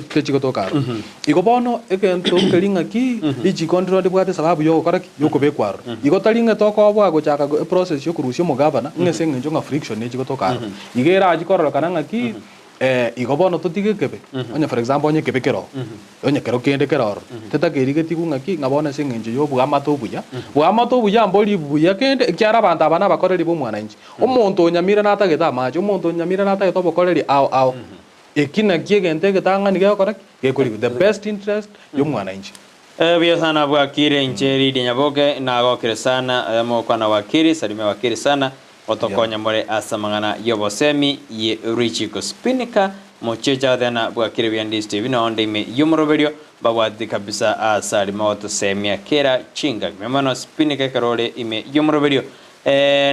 Tichigotoka aroro. Igo bono egento nkeri ng'aki, richiko ndiro ndibwate esababu yogokora ki? Yokobekwa aroro. Igo tari ng'a tokoboa gochaka eprocess yokorusia omogavana ng'a ase eng'encho ng'a friction nechigotoka aroro. Igo erachi kororokana ng'aki, igo bono totige ekebe, onye for example onye ekebe kere oo, onye kero kende kere ororo, tetakeiri getigwe ng'aki ng'a bono ase eng'encho ya oboamate obuya, boamate obuya mbori buya kende ekiagera abanto aba nabakoreri ba omwananchi. Omonto o Nyamira natagete amache, omonto o Nyamira natagete obokoreri ao ao. Eki nakio egento egetang'ani gegokora ki? Gekorigwa. The best interest ya omwananchi. Buya sana bwakire inche Lydia Nyaboke nagokire sana mogokwana wakiri salimia wakiri sana gotokonya more ase amang'ana yobosemi ye richiko spinika mocheche athena bwakire buya ndi Stephen onde ime yomoroberio mbabwatete kabisa ase aria mogotosemia kera chingaki mbuya mono spinika ekero ore ime yomoroberio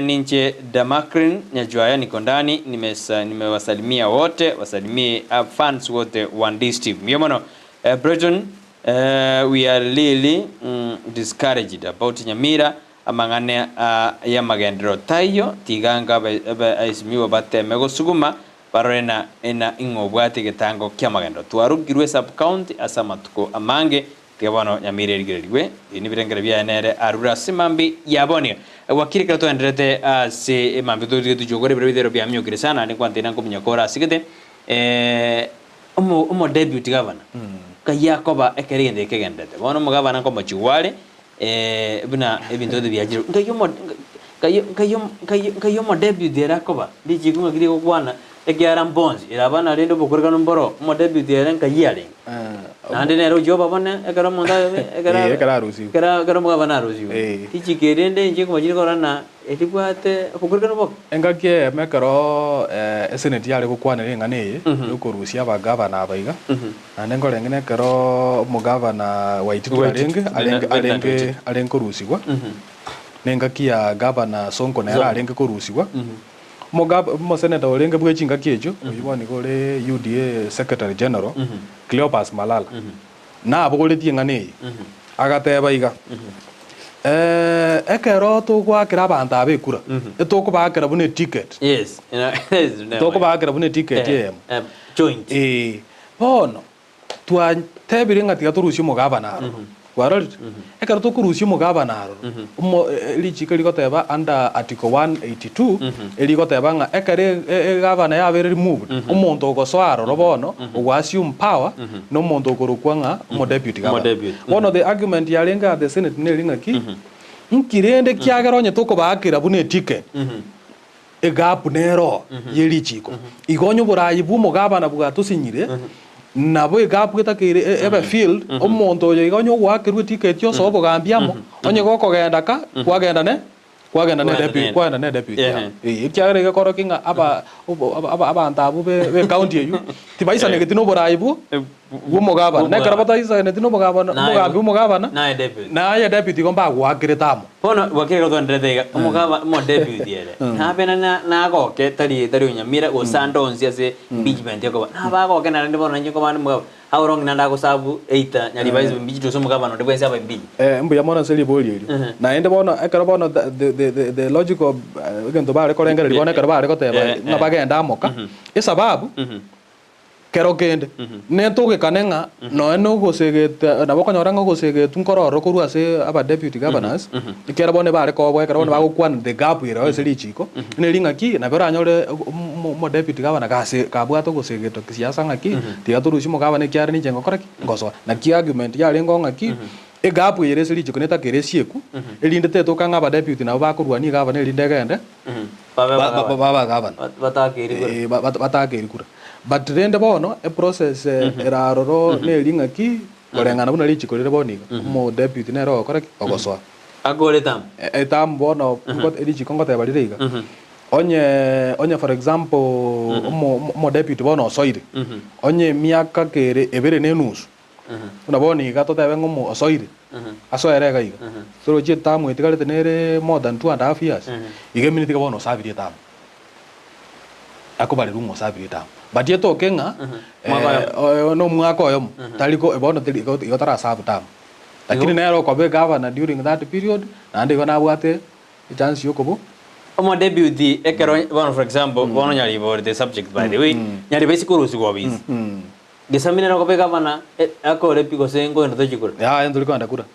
Ninche Damakrin Nyajwaya niko ndani nimesa nimewasalimia wote wasalimie fans wote wa Ndistv mbuya mono Breton we are really discouraged about Nyamira amang'ana yamagenderero taiyo tiga nga abaesimigwa bateme gosuguma barore na ena ing'o obwate egetango kiamagenderero twarugirwe sub county ase amatuko amange Tiga bono Nyamira erigererigwe, ebi nebirengero biaye nere arure ase emambia ya bono. Gwakire ekero twaendererete ase emambia totige tochie gokora ebiro bitero biaminyokire sana naende nkwanteina nkominya kore ase gete omo omo deputy governor nkai akoba ekero egento eke kegendererete. Bono omogavana nkomochigwa are buna ebinto gete biachire nkai omo nkai nkai nkai nkai omo deputy ere akoba richiko ng'aki rigokwana ekiagera mbonsi ere abana rende obokorekanu mboro omo deputy ere nkai arenge. Naende nere ochia obabone ekero omonto abe ekero Eh, ekero arusigwe. ekero ekero omogabane arusigwe. Eh. Richiko eri rende inche nkomachire korora ng'a eribwate obokorekanu boke. Engaki eyemo ekero eseneti yare gokwanera eng'ana eye yokorusia abagavana aba iga, naende nkorenge nekero omogavana Waititu Waititu, arenge arenge Bernard arenge Waititu. arenge korusigwa, na engaki ya gavana Sonko nere Sonko. arenge korusigwa, Omogab omoseneta orenge bwe chingaki echio, oyio bono nigo ore UDA Secretary General, Cleopas Malala, nabogoretie eng'ana eye, agateba iga, Ekero togoakera abanto aba ekura, etokobaakera buna eticket, Yes. tokobaakera buna eticket eyemo. Joint. Ee, bono Twatebire ng'a tiga torusie omogabana aroro. Kwarorire? Ekero tokorusia omogabana aroro, omo richiiko rigoteba under article 182, erigoteba ng'a ekero egavana yabeire removed, omonto ogosoa aroro bono, ogo assume power, na omonto okorokwa ng'a omo deputy governor. Omodeputy. Bono the argument yarenge at the senate neri ng'aki, nki rende kiagera onye tokobaakera buna eticket, Egapu nero ye richiiko. Igo onye oborayi bw'omogabana bwatosinyire, nabo egapu etakeire ebe filled, omonto oyo iga onye ogoakerwa etiketi osoe obogambi amo, onye gokogenda ka, kwagenda ne kwagenda ne Kwagenda deputy nere. kwagenda ne deputy Ehe. yabo. Eh, ekiagera egekorokia ng'a aba obo aba aba abanto abwo be be ecounty eywo, tibaisanegeti na oborayi bwo bw'omogabana. Na ekero bataisaneti na omogabana Naye- omogambi bw'omogabana, naye deputy. naye deputy igo mbagoakerete amo. Bono gwakire ekero twaenderete iga, omogaba omodeputy ere, nabe na na nagoke tari tari onyamira gose ande onsi ase impeachment ekoba, nabe agoke naende bono nainche nkoba nde omogaba, how long naende agoserve either nyariba ase impeached gose omogabana onde bwensi abe impeached. Eh, mbuya mono ase ribori erio. Naende bono ekero bono the the the the the logical egento bare korengereria bono ekero bare goteba ng'a bagende amoka, esababu. Kero kende netogekane ng'a nonya nogosegeta, nabo okonyora ng'a ogosegetwa nkororo korwa ase aba deputy governors, ekiagera bono ebare koboa ekero bono bagokwana the gap ere ase richiko, neri ng'aki nabo oranyore omo omo deputy governor gase kabwate ogosegetwa kisiasa ng'aki, tiga torusie omogabana ekiagera ninche ngokora ki? Ngosoa. Naki argument yarenge oo ng'aki, egap eye ere ase richiko netakere esieku, erinde tetoka ng'a aba deputy nabo bakorwania egavana erinde egende. Babe Ba- ba- abagabana. babe abagabana. Batakeiri kura. Eh, ba- ba- batakeiri kura. But rende bono eprocess ere aroro neri ng'aki koreng'ana buna richiko rire bono iga, omo deputy nere ogokora ki? Ogosoa. Akore term. Eterm bono nko- richiko ngoteba rire iga, onye onye for example omo omo deputy bono osoire, onye emiaka kere ebere na enusu, Buna bono iga totebe ng'a omo osoire, asoere iga iga, torochi etamu etigarete nere more than two and a half years, iga emineti iga bono osabirie etamu. Akobarerwa ng'a osabirie etamu. But etoke ng'a Mwaka oyomo. oyo na omwaka oyomo, tari ko bono teri igo igo tarasabu tamu. Lakini nere okoba egavana during that period, naende igo nabwate echance ya okobo. Omo deputy ekero bono for example, bono Nyaribori the subject by the way, Nyaribori ase korusigwa obisi. Gesamine nere okoba egavana akore pi gose nkoenda tochie kura? Yaya ntori koenda kura.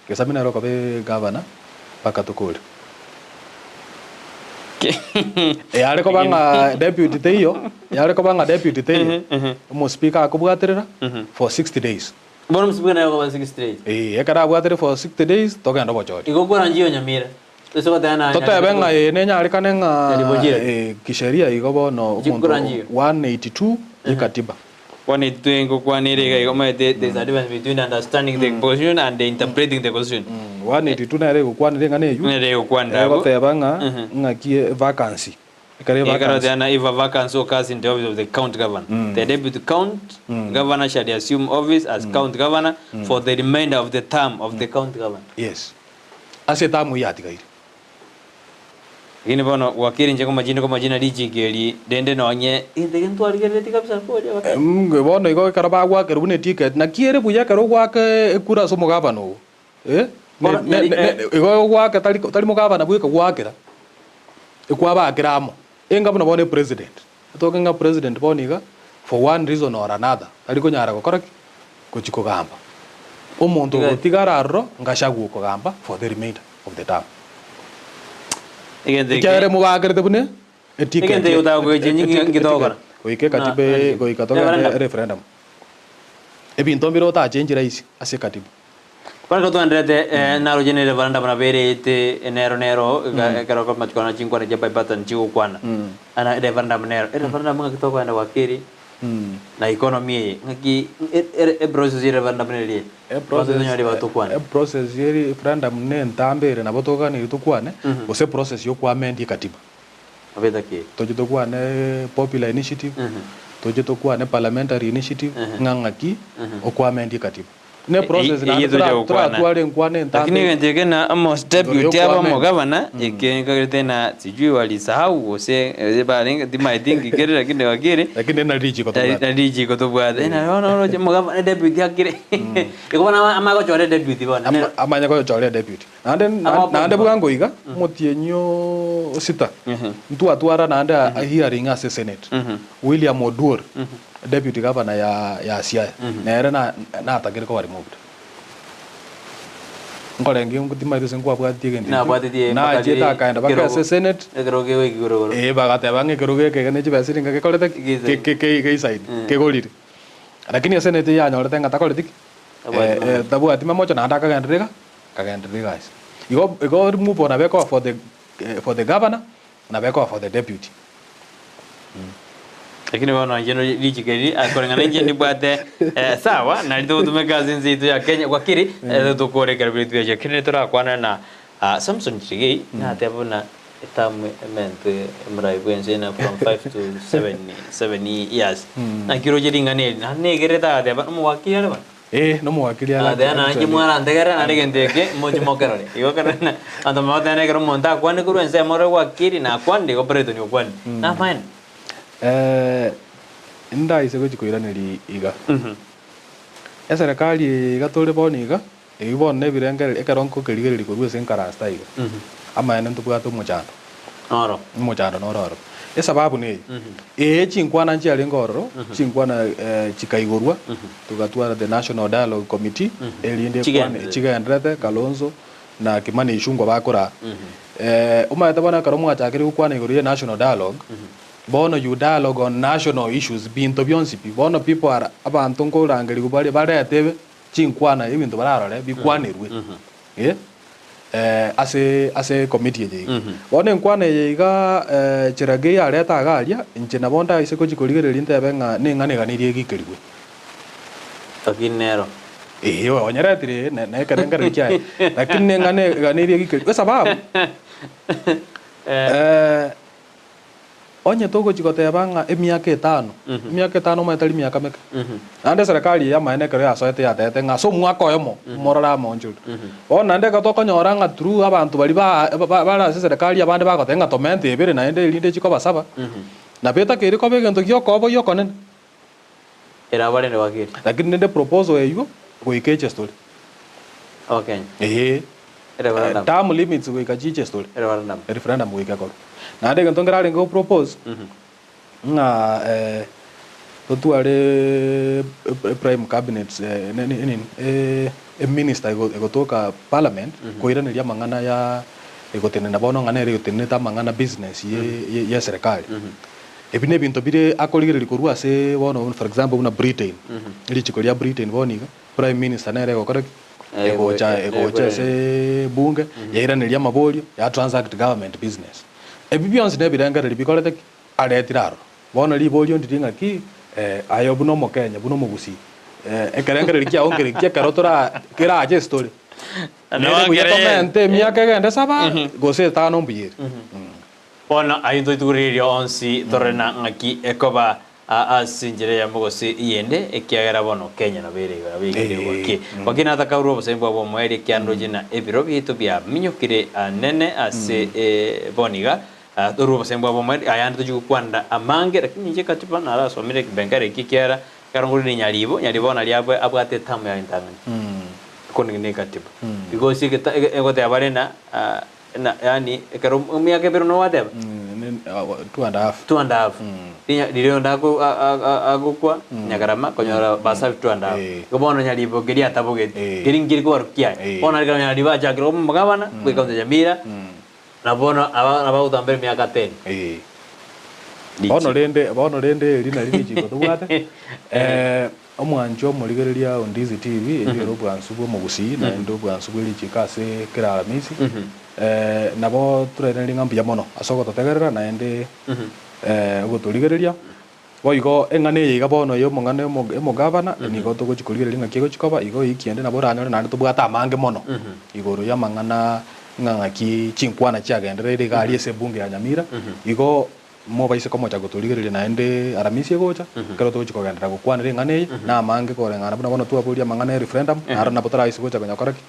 Gesamine nere okoba egavana mpaka tokore. Yare koba ng'a deputy teiyo, yare koba ng'a deputy teiyo, omospeaker akobwaterera for 60 days. Bono omospeaker nere okoba 60 days? Eeh, ekero abwaterire for 60 days, togende obochori. Igo kura nchiyo Nyamira? Totebe ng'a ee nenyarekane ng'a kisheria igo bono omonto 182 Ye katiba. Bono intwe ngokwana ere iga iga omanyete there is a difference between understanding the constitution and interpreting the constitution. 182 nere egokwanera eng'ana eywo. Nere egokwanera abwo. Egoteba ng'a ng'aki vacancy. Ekero Ekero evacancy. tena if a vacancy occurs in the office of the county governor, the deputy county governor shall assume office as county governor for the remainder of the term of the county governor. Yes. Ase etamu eyio yatigaire. Lakini bono gwakire inche komachina komachina richiko eri rende nonye egento eke ntwarigereretie kabisa koria baka. Bono igo ekero bagwakerwa buna eticket, naki ere buya ekero ogoaka ekura ase omogabana oo, eh, Bono ne- ne- nyari- ne- igo ogoaka tari tari mogabana bweka goakera, ekwabakera amo. Enga buna bono epresident, etoke ng'a president bono iga, for one reason or another, tari konyara gokora ki? Gochia kogamba. Omonto Iga- ogotigara aroro, ngachagwe okogamba for the remainder of the term. Egento eke Ekiagera mobakerete buna eticket Egento eke otaka kogecha eticket- ngitogokora. Goika ekatiba Na- e- goika togende Referendum. referendum. Ebinto mbire otachenchi rahisi ase ekatiba. Bono ekero twaenderete naroche ne referendum nabo erete nero nero ekero amatuko aya chinkwana chia bipartisan chigokwana. Ana referendum nero, ereferendum ng'aki tokoenda goaka ere na economy eye ng'aki eprocess ya referendum nere eye? Kwanza tonyore batokwane. Eprocess ya referendum ne entambe ere nabo toganeri tokwane, gose eprocess ya okoamend ekatiba. Nabo etakeire. Toche tokwane popular initiative, toche tokwane parliamentary initiative, ng'a ng'aki okoamend ekatiba. Ne process Eyio naende tocha gokwana. toratware enkwana entambe. Lakini egento eke na amo deputy Igoro aba yokwamenya. omogavana eke nkagerete na sijui walisahau gose eh, barenge timaeti ngikere lakini wakere Lakini nari richiko tobwate. nari richiko tobwate Eh, na bono oroche omogavana deputy akire igo bono ama- amagochora deputy bono Amanye gochoria deputy. Naende Ama naende bwango iga omotienyi o sita ntwatwara naende a hearing ase senate. William Oduor Deputy governor ya ya Siaya nere na natagere koba removed. Nkorenge timaeti gose nkwabwatetie egento ekio. Nabwatetie mpaka Nachiete riria akaenda mpaka ekerogo ase senate. Ekerogo kegoika igoro igoro. Eh bagateba ng'a ekerogo eke iga ne chibesa ringa gekorete ki? Geisaine. Ke- ke- geisaine, kegorire. Lakini esenate yanyorete ng'a takoreti ki? Tabwati mamocho. Tabwati mamocho naende akagenderera iga, akagenderera egasi. Igo igo removal nabo ekoba for the for the governor, nabo ekoba for the deputy. Lakini bono inche no richiko eri koreng'ana inche ndibwate eh, sawa nari togotumeka ase ense yaito ya Kenya gwakiri eh, tokorekera bire twiacha kende torakwana na ah, Samson Chirigei nateba buna etamu ementwe omorai bwa ense na from 5 to 7 7 years naki oroche ring'ana eri naende negerete agateba omowakiri are bono Eh, nomowakiri are Agateba naende actually. mwarantegerera naende egento eke moche mokerore. Igo ekero na abanto bagoteba ekero omonto akwane korwa ensemo ore gwakiri nakwanire igo Brighton okwanire. Namaene. Eh, ndaise gochia koiraneria iga. Eserekari eye iga tore bono iga, eyio bono na ebirengererio ekero nkokerigereria korwa ase enkarasta iga, amaene ntobwate omochando. Noro. Omochando noro ororo. Esababu neye, ee chinkwana nchiarenge ororo, chinkwana chikaigorwa, togatwara the National Dialogue Committee, erinde ekwane Chigendererete. chigendererete Kalonzo na Kimani Ichung'wa bakoraa. Omanyete bono ekero mwachakire gokwana igoro ye National Dialogue, bono you dialogue on national issues, binto bionsi pi, bono people are abanto nkorangerigwa bare barete ebe chinkwana ebinto bararore bikwanerwe. Eh, ase ase ecommittee eye iga. Bono enkwana eye iga eh, Cherargei yareta iga aria, inche nabo ndaise gochia korigereria ntebe ng'a ning'ana eganirie egikerigwe. Lakini nero. Eeh onyeretire ne na ekerengererio kiaye, lakini ning'ana eganirie egikerigwe esababu, eh, Onye togochia goteba ng'a emiaka etano, emiaka etano omanye tari miaka meke. Naende eserekari eye y'amaene ekero yasoete yatebete ng'a ase omwaka oyomo morore amaonchoreri. Bono naende ekero tokonyora ng'a through abanto baria ba ba bare ase eserekari abande bagoteba ng'a tomente ebere naende erinde echi koba saba, nabo etakeire koba egento gi'okoboyia okonene. Ere abarende gwakire. Lakini rende proposal eywo goika eche story. Abakenya. Eeh. Referendum. Term limits goika chiche story. Referendum. Referendum goika ekorwe. Naende egento nkere arenge go propose, ng'a totware prime cabinet nini eminister egotoka parliament koiraneria amang'ana ya egotenena bono ng'a nere egotenenete amang'ana business ye ye eserekari. Ebi nebinto bire akorigereria korwa ase bono for example buna Britain, richiko ria Britain bono iga, prime minister nere egokora ki? Egocha egocha ase bunge, yairaneria amaborio, ya transact government business. Ebi bionsi nebirengererio bikorete ki? Aretire aroro. Bono riborio ndiri ng'aki, Aye buna Omokenya, buna Omogusii, ekerengererio kiao nkere ki ekero tora kerache ase tore? Nere buya tomente emiaka egende saba, gose etano mbuya ere. Bono ayio ntoituguririe onsi torore na ng'aki ekoba ase enchera eyemo gose eyende, ekiagera bono Kenya nabo ere igo, nabo yaikire gwaki. Gwaki natakaurwe obosemi bwabo omoerio, ekiagera ndoche na ebiro biaito biaminyokire anene ase bono iga, torue obosemi bwabo omoerio, ayande tochia gokwanera amange, lakini inche katiba narasomire ekebengere eki ekiagera ekero nkorire Nyaribo, Nyaribo nario abwate etamu yaye entang'ani, according ne ekatiba, because egeta egoteba bare ng'a Na yaani ekero emiaka ebere nogwateba? Two and a half. Two and a half. Rinya riria onde ako a- a- a- agokwa nyagarama konyora basabi two and a half. Igo bono nyaribo keria atabogeti, keria nkeri kobaru kiaye. Bono ekero nyaribo achakire koba omogabana bwe ekaunti ya Nyamira, na bono aba nabo agotambera emiaka ten. Bono rende bono rende eri nari richiko tobwate, Omwancho omorigereria o Ndizi TV, eyio ere obwansu bw'omogusii naende obwansu bwe richiiko ase kera Aramisi. Nabo torairanerie ng'a mbuya mono ase ogototegerera naende ogotorigereria. Boigo eng'ana eye iga bono ya omong'ana omogavana nigo togochi korigereria ng'aki egochi koba, igo ewiki ende nabo oranyore naende tobwate amange mono igoro y'amang'ana ng'a ng'aki chinkwana chiagendereire iga aria ase ebunge ya Nyamira. Igo Mobaise komocha gotorigereria naende Aramisi egocha, ekero togochia kogenderera gokwanera eng'ana eye, namange koreng'ana buna bono twaboria amang'ana e referendum, naro nabo toraise gocha konyakora ki?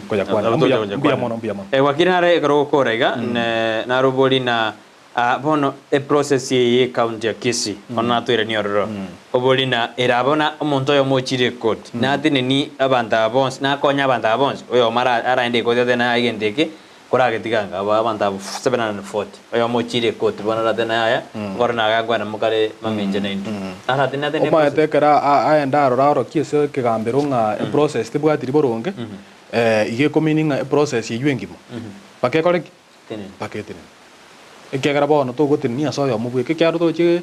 Koyakwanera. Mbuya mbuya mono, mbuya mono. Wakili nare ekero ogokora iga, narobori na bono eprocess eye ye ecounty ya Kisii, bono natoiranie ororo, obori na erabe na omonto oyomo ochire ekoti, nateneni abanto aba bonsi, nakonye abanto aba bonsi, oyomo araende ekoti atebe naye egento eke, Koragetiga anga aba abanto aba 740, oyomo ochiire ekoti bono aratene yaya, okore naye agakwana mokare mamincha naintwe. Aratene atene Omanyete ekero aenda aroro aorokie ase ekegambero ng'a eprocess tebwatiri boronge, iga ekomini ng'a eprocess eywo engima mpaka ekore ki? Tenena. Mpaka etenene. Ekiagera bono togotenenia ase oyomo bweka, ekiagera toroche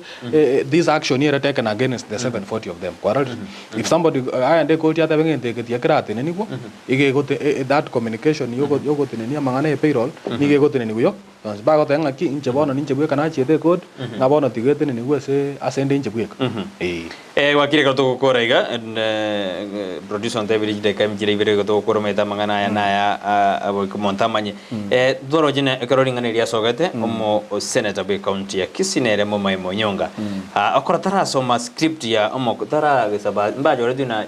this action ere taken against the 740 of them, kwarorire? If somebody aende ekoti atebe ng'a egento eke tiga keratenenigwa, iga egote that communication yogo yogotenenia amang'ana ya payroll, nigo egotenenigwa yo yonsi. Bagoteba ng'aki inche bono ninche bweka nachiete ekoti, ng'a bono tiga etenenigwe ase ase ende inche bweka, eh. Gwakire ekero togokora iga, producer ontebirie chidakika chire ibere igo togokora omanyete amang'ana aya naya goika omonto amanye. Toroche na ekero ring'ana eri riasogete, omo senator bwe county ya Kisii nere Momaima Onyonga, okora tarasoma script ya omo taragesa ba mbachoretwe na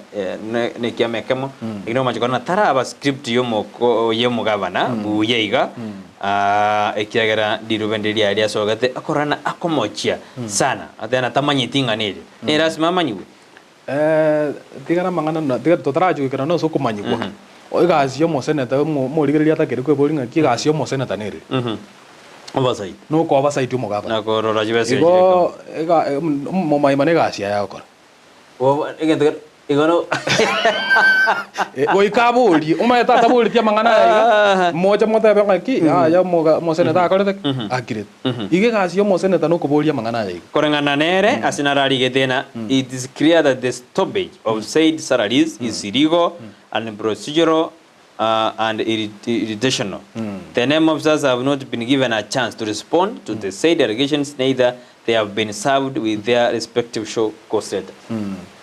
ne ekiama ekemo, lakini omache korora ng'a taraba script ya omoko ya omogavana buya iga, ekiagera riruba ndiri riaye riasogete, okorora ng'a akomochia sana, ateba ng'a tamanyeti ing'ana eria. Ne lasima amanyigwe. Tiga namang'ana na tiga totarachia goikera nonye ase okomanyigwa. Egasi ya omoseneta omo omorigereria atakeri kweboria ng'aki egasi ya omoseneta nere. Oversight. Noko oversight omogabana. Na korora chibesa echi Igo ega momaima na egasi yaye agokora. Egento kere igo no Goika aborie, omanyete ataboretie amang'ana aya iga, moche motebe ng'aki yaya omoga omoseneta akorete ki? Akirete. Iga egasi y'omoseneta nokoboria amang'ana aya iga. Koreng'ana nere ase nararigete ng'a it is clear that the stoppage of said salaries is illegal and procedural and irritational. The name officers have not been given a chance to respond to the said allegations neither they have been served with their respective show cause letters.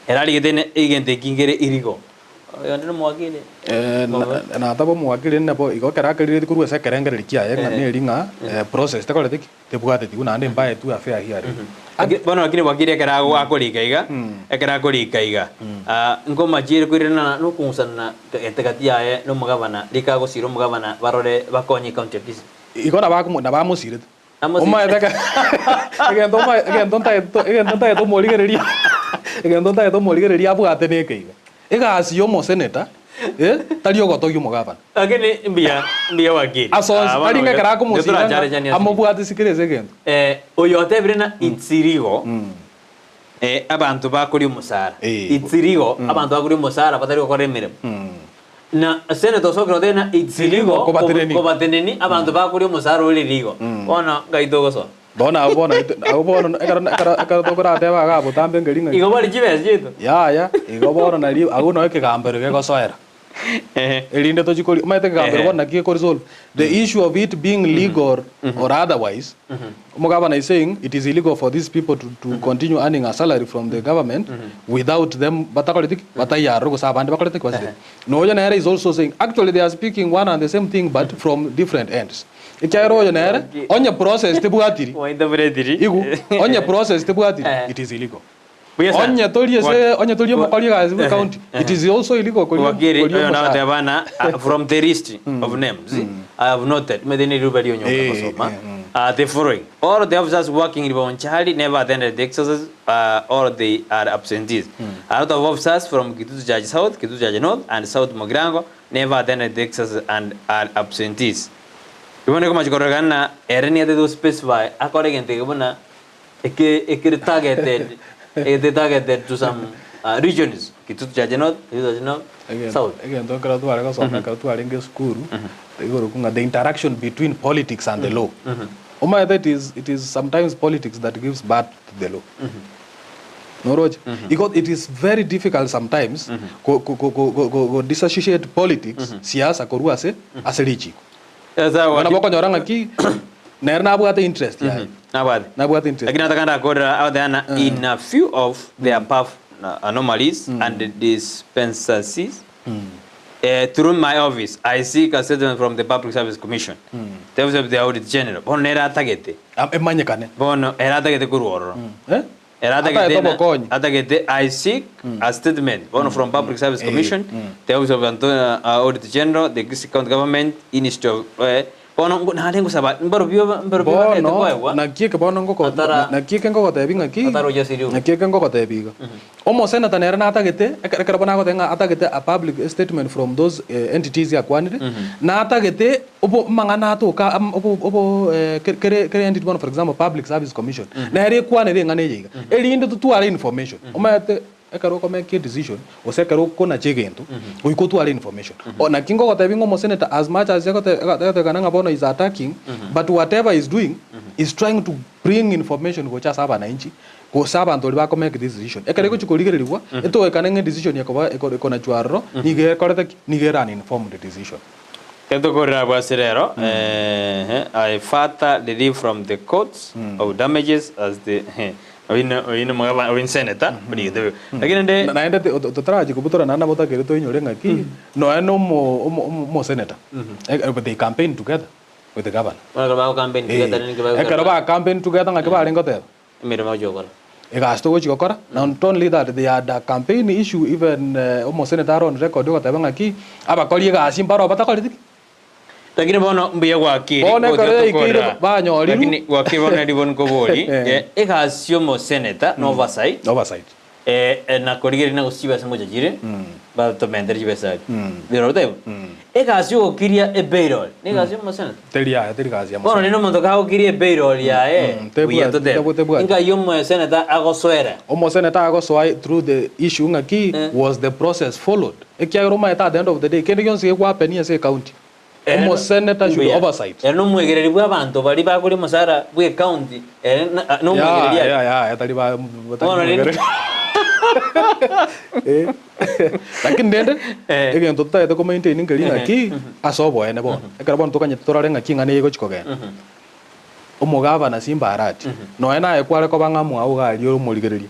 Erarigete ng'a egento eki nkere illegal. Oyonde nomowakili. Nataba omowakili nabo igo ekero akerireti korwa ase ekerengererio kiaye ng'a neri ng'a process tekoreti ki? Tebwateti naende mbaetwe a fair hearing. Bono lakini wakili ekero akorika iga, ekero akorika iga, nkomachiire koirana nokong'usana gati yaye na omogabana, rika agosira omogabana barore bakonye ecounty ya Kisii. Igo nabo amosirete. Omanyete eke egento oma egento ntagete egento ntagete omorigereria egento ntagete omorigereria abwate neke iga, egasi ya omoseneta eh, tari ogotogia omogavana. Lakini mbuya mbuya wakili. Ase onsi, Ah, bono tari ng'a ekero iga akomosira ng'a toracharecanie ase amobwate sikere ase egento. Eh, oyo otebire ng'a it's illegal eh, abanto bakoria omosara. Eh. It's illegal abanto bakoria omosara batari gokora emeremo. Na senator osokire goteba ng'a it's illegal Kobateneni. kobateneni abanto bakoria omosara ore illegal. Bono ngai togosoa? Bono abwo bono intwe abwo bono ekero ekero ekero tokorateba iga botambe nkeri ng'aki. Igo bari chibesa chiaito. Yaya, igo bono nario abwo noo ekegambero gegosoera. Erinde tochi kori omanyete ekegambero bono naki gekori solve the issue of it being legal or otherwise omogabana is saying it is illegal for these people to, to continue earning a salary from the government without them batakoreti ki bataiyo aroro gose abande bakorete ki basirete noyo nere is also saying actually they are speaking one and the same thing but from different ends ekiagera oyo nere onye process tebwatiri igu onye process tebwatiri it is illegal Buya sana. Onye tori ase onye tori omokori egasi bwe county, it is also illegal koria Wakili, koria oyo omosacha. nagoteba na from the list of names I have noted mete ni riruba rio nyonga Eh, gosoma eh, mm. the following all the officers working in Bonchari never attended the exercise or they are absentees a lot of officers from Kitutu Church South Kitutu Church North and South Mugirango never attended the exercise and are absentees igo nigo komachi kororekana na ere niatete go specify akore egento eke buna Eke ekere targeted egete targeted to some regions Kitutu Chache North, Kitutu Chache North, South. Egento ekero tware gosoma ekero twarenge esukuru, igoro ng'a the interaction between politics and the law. Omanyete it is it is sometimes politics that gives birth to the law. Noroche? Igo it is very difficult sometimes ko ko ko ko ko disassociate politics, siasa korwa ase ase richiko. Sawa. Nabo okonyora ng'aki nere nabwate interest yaye. Nabwate. Nabwate interest. Lakini nataka ndakorera agoteana in a few of the above anomalies and dispensancies eh, through my office I seek a statement from the Public Service Commission the office of the Audit General bono nere atagete Am- Emanyekane. bono ere atagete korwa ororo Eh? Ere Atagete atagete na- obokonyi. atagete I seek a statement bono from Public Service Commission, the Office of Anto- Audit General, the Kisii County Government, Ministry of eh, bono ngo- nare ngosaba mbarobio mbarobio batagete Bono koegwa naki eke bono ngoko Atara- naki eke ngogotebi ng'aki Atara ojasiri obo. naki eke ngogotebi iga omoseneta nere natagete ekero ekero bono agoteba ng'a atagete a public statement from those eh, entities akwanire natagete Obo amang'ana atoka am obo obo ke kere kere entity bono for example public service commission, nere ekwanere eng'ana eye iga, erinde totware information. Omanyete ekero oko make decision, gose ekero okonacha egento, goika otware information. O naki ngogotebi ng'a omosenator as much as egote egotebekana ng'a bono is attacking, but whatever he's doing, is trying to bring information gocha ase abananchi, gose abanto baria bako make this decision. Ekero egochi korigererigwa, etogekane ng'a edecision ekoba eko ekonachwa aroro, nigo ekorete ki? Nigo ere an informed decision. Etokorera abwo ase rero, eeh, I further relief from the courts of damages as the oyio ne oyio ne omogaba oyio ne senator origete boigo. Lakini rende Na- Naende ti- to- totarachia kobutora naende nabo otakeire toinyore ng'aki, nonya na omo omo omo omosenator, eh, they campaign together with the governor. Bono ekero bago campaign together Eh, ninki bagokora? ekero ba campaign together ng'aki barenge goteba? Emeremo agochia gokora. Egasi togochia gokora, na not only that they had a campaign issue even omosenator are on record ogoteba ng'aki, abakori egasi mbaro batakoreti ki? Lakini bono mbuya gwakire Bono ekero gotiga yaikeire tokorera. banyorirwe. Lakini gwakire bono nari bono nkobori, egasi ya omosenator na oversight. Oversight. Na korigereria na gose chibesa ngocha chire, batomentere chibesa aria. Biroro taibo? Egasi yogokiria ebail na egasi yomoseneta. Teri yaya, teri gasi ya Bono moseneta. rende omonto kagokiria ebail yaye, Tebwati, buya totebe. tebwati. Inkai omoseneta agosoera. Omoseneta agosoa through the issue ng'aki was the process followed. Ekiagera omanyete at the end of the day kende gionsi gekohappen ase ecounty, omoseneta should Mbuya. oversight. Ere nomwegereri bw'abanto baria bakoria omosara bw'ecounty, ere na- nomwegereri Yaya, aria. yaya, tari ba batari Bono rende- mwegereri. Eh. Lakini rende Eh. egento totagete ko maintain nkeri ng'aki ase oboene bono. Ekero bono tokanyete torore ng'aki eng'ana eye egochi kogenda. Omogavana Simba Arati, nonya naye kware koba ng'a mwao iga aria omorigereria,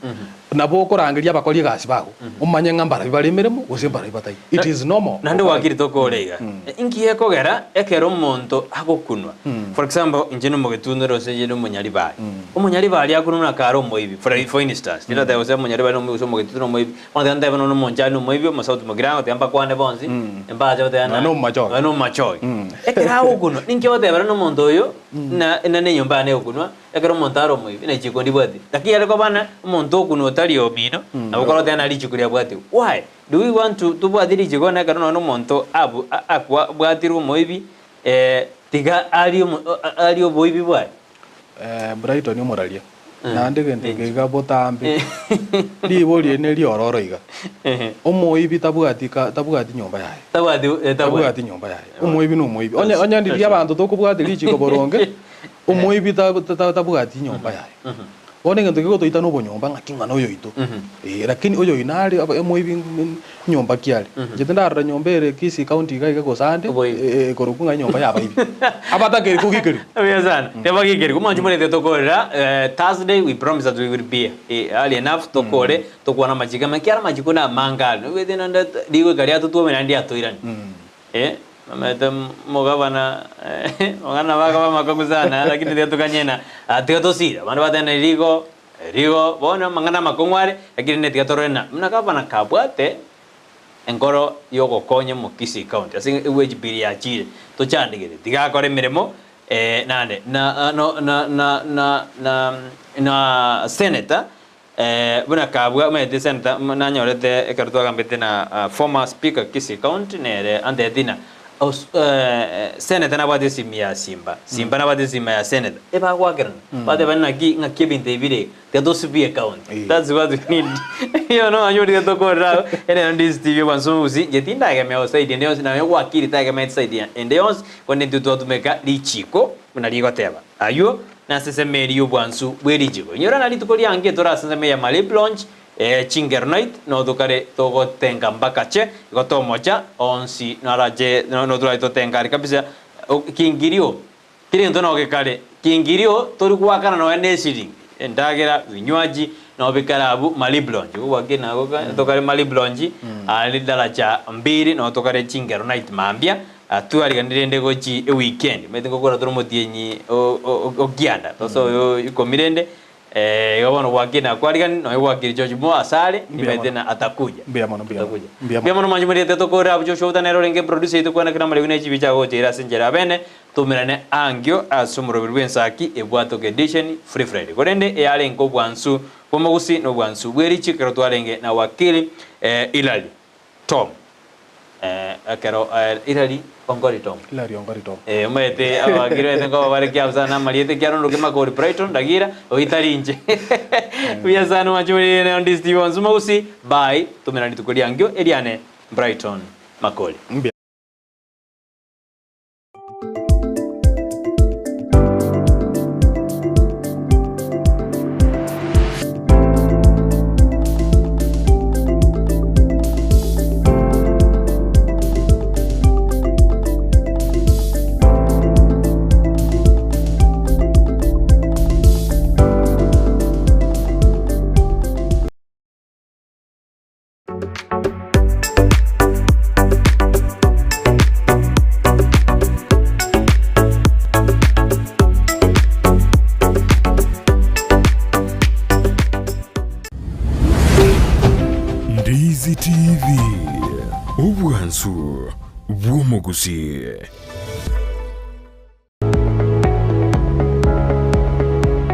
nabo okorangeria abakori egasi bago, omanye ng'a mbarabi bare emeremo gose mbarabi bataiyo. It is normal. Naende gwakire tokore iga, inki gekogera ekero omonto agokunwa? For example, inche nomogetunero gose inche nomonyaribari. Omonyaribari akunwa buna kare omoibi, for for instance, tindateba gose omonyaribari nomoibi gose omogetutu nomoibi, bono tiga ntebe nonya omonchani nomoibi, omosauti mogirango, tiga mbakwane bonsi, mbache goteba Nonya nomomachoge. Nonya nomomachoge. Ekero agokunwa, ninki ogoteba rende omonto oyo, na na nenyomba yane egokunwa, ekero omonto are omoibi, na richiko ndibwati. Lakini are koba ng'a omonto okunwa otari omino, nabo okora goteba ng'a richiko riabwati. Why? Do we want to tobwati richiko na ekero nonya omonto abu akwa abwatirwe omoibi, tiga arie omo arie oboibi bwaye? Brighton omoraria, naende egento eke iga botambe, ribori eri neriororo iga, omoibi tabwati ka tabwati nyomba yaye. Tabwati eh, tabwati. Tabwati nyomba yaye. Omoibi na omoibi. Onye onye ndiria abanto tokobwati richiko boronge, omoibi ta- ta- tabwati nyomba yaye. Bono egento kegotoita na obonyomba ng'aki ng'a noyo oito. Ee, lakini oyo oino are omoibi nyomba ki are? Inche tindarora nyomba ere Kisii county iga iga gose ande, ekorokwa ng'a enyomba y'abaibi. Abatakeri kogikerigwa. Buya sana. Tebagikerigwa. Mwanche morete tokorera Thursday we promise that we will be early enough tokore tokwane amachiko ame ekiagera amachiko na amange are. Noigwete naende rigoika riatotwomire naende riatoirani. Omanyete omogabana omogabana nabo akaba amakong'u sana lakini tiga tokanye na tiga tosire. Abande bateba rigo rigo bono amang'ana amakong'u are lakini rende tiga torore na buna gavana kabwate enkoro ya ogokonya Omokisii County ase ewage bill yachire tochandegete tiga akore emeremo naende na no na na na na na senator Buna kabua omanyete senator nanyorete ekero twagambete na former speaker Kisii county nere antebetie ng'a senator nabwate esimi ya Simba, Simba nabwate esimi ya senator, ebagoakerana bateba naki ng'aki ebinto ebi bire iga, tiga tosibie ecounty, that's what we need bono omanye oria tokorera abwo, ere Ndizi TV obwansu obogusi, inche tindagemea gose side ende yonsi nonye gwakire tagemeti side ende yonsi, korende intwe twatumeka richiko buna rigoteba. Ayio naseseme eria y'obwansu bwe richiiko. Inyora ng'a rituko riange tore ase ensemo ya Malib Lounge, Chingero Night, noo tokare togotenga mpaka che, igo tomocha onsi narache no torari totenga aria kabisa, kingirio, kera egento noo gekare, kingirio tori goakana nonya ne eshiringi, endagera, vinywaji, noo bikare abwo Malib Lounge. Igo gwakire nago tokare Malib Lounge, aria daraja mbiri noo tokare Chingero Night mambia, Twariganire rende gochia eweekend, omanyete ngokora tore omotienyi o kianda, tosoe oyo ikomi rende, igo bono gwakire nakwarigani nonya gwakire George Moore asare, Mbuya nimanyete mono. na atakuja. Mbuya mono, mbuya mono. Atakuja. Mbuya Mbuya mono. mono mwanche moriete tokorera abwo Joshua Outa nere orenge producer yaito kwana kera amariogi ne chibi chiagocha ere ase enchera ya bene, toumerane angio ase omoroberi bw'ensaki ebwatoke edition Free Friday. Korende eyarenge obwansu bw'omogusi na obwansu bw'erichi ekero twarenge na wakili Hillary Tom. Ekero Hillary Ongori Tom. Hillary Ongori Tom. Omanyete abakiri baete nkoba bare kiabu sana amarieta ekiagera onde okemakori Brighton Ndagira oyio tari inche. Buya sana mwanche muri ne on Steve Onsi Mogusi bye tumera rituko riangio eriane Brighton Makori. Mbuya. Ndizi TV, obwansu bw'omogusii.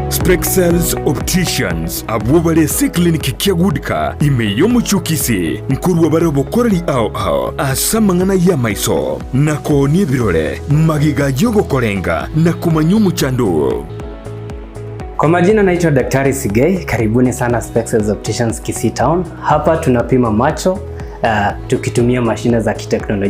Spexels Opticians abwo bare ase eclinic kia Goodcar ime y'omochie o Kisii nkorwa bare obokoreri ao ao ase amang'ana y'amaiso na koonia ebirore magega y'ogokorenga na komanya omochando oo. Kwa majina naitwa Daktari Sigei, karibuni sana Spexels Opticians Kisii Town. Hapa tunapima macho tukitumia mashine za kiteknolojia.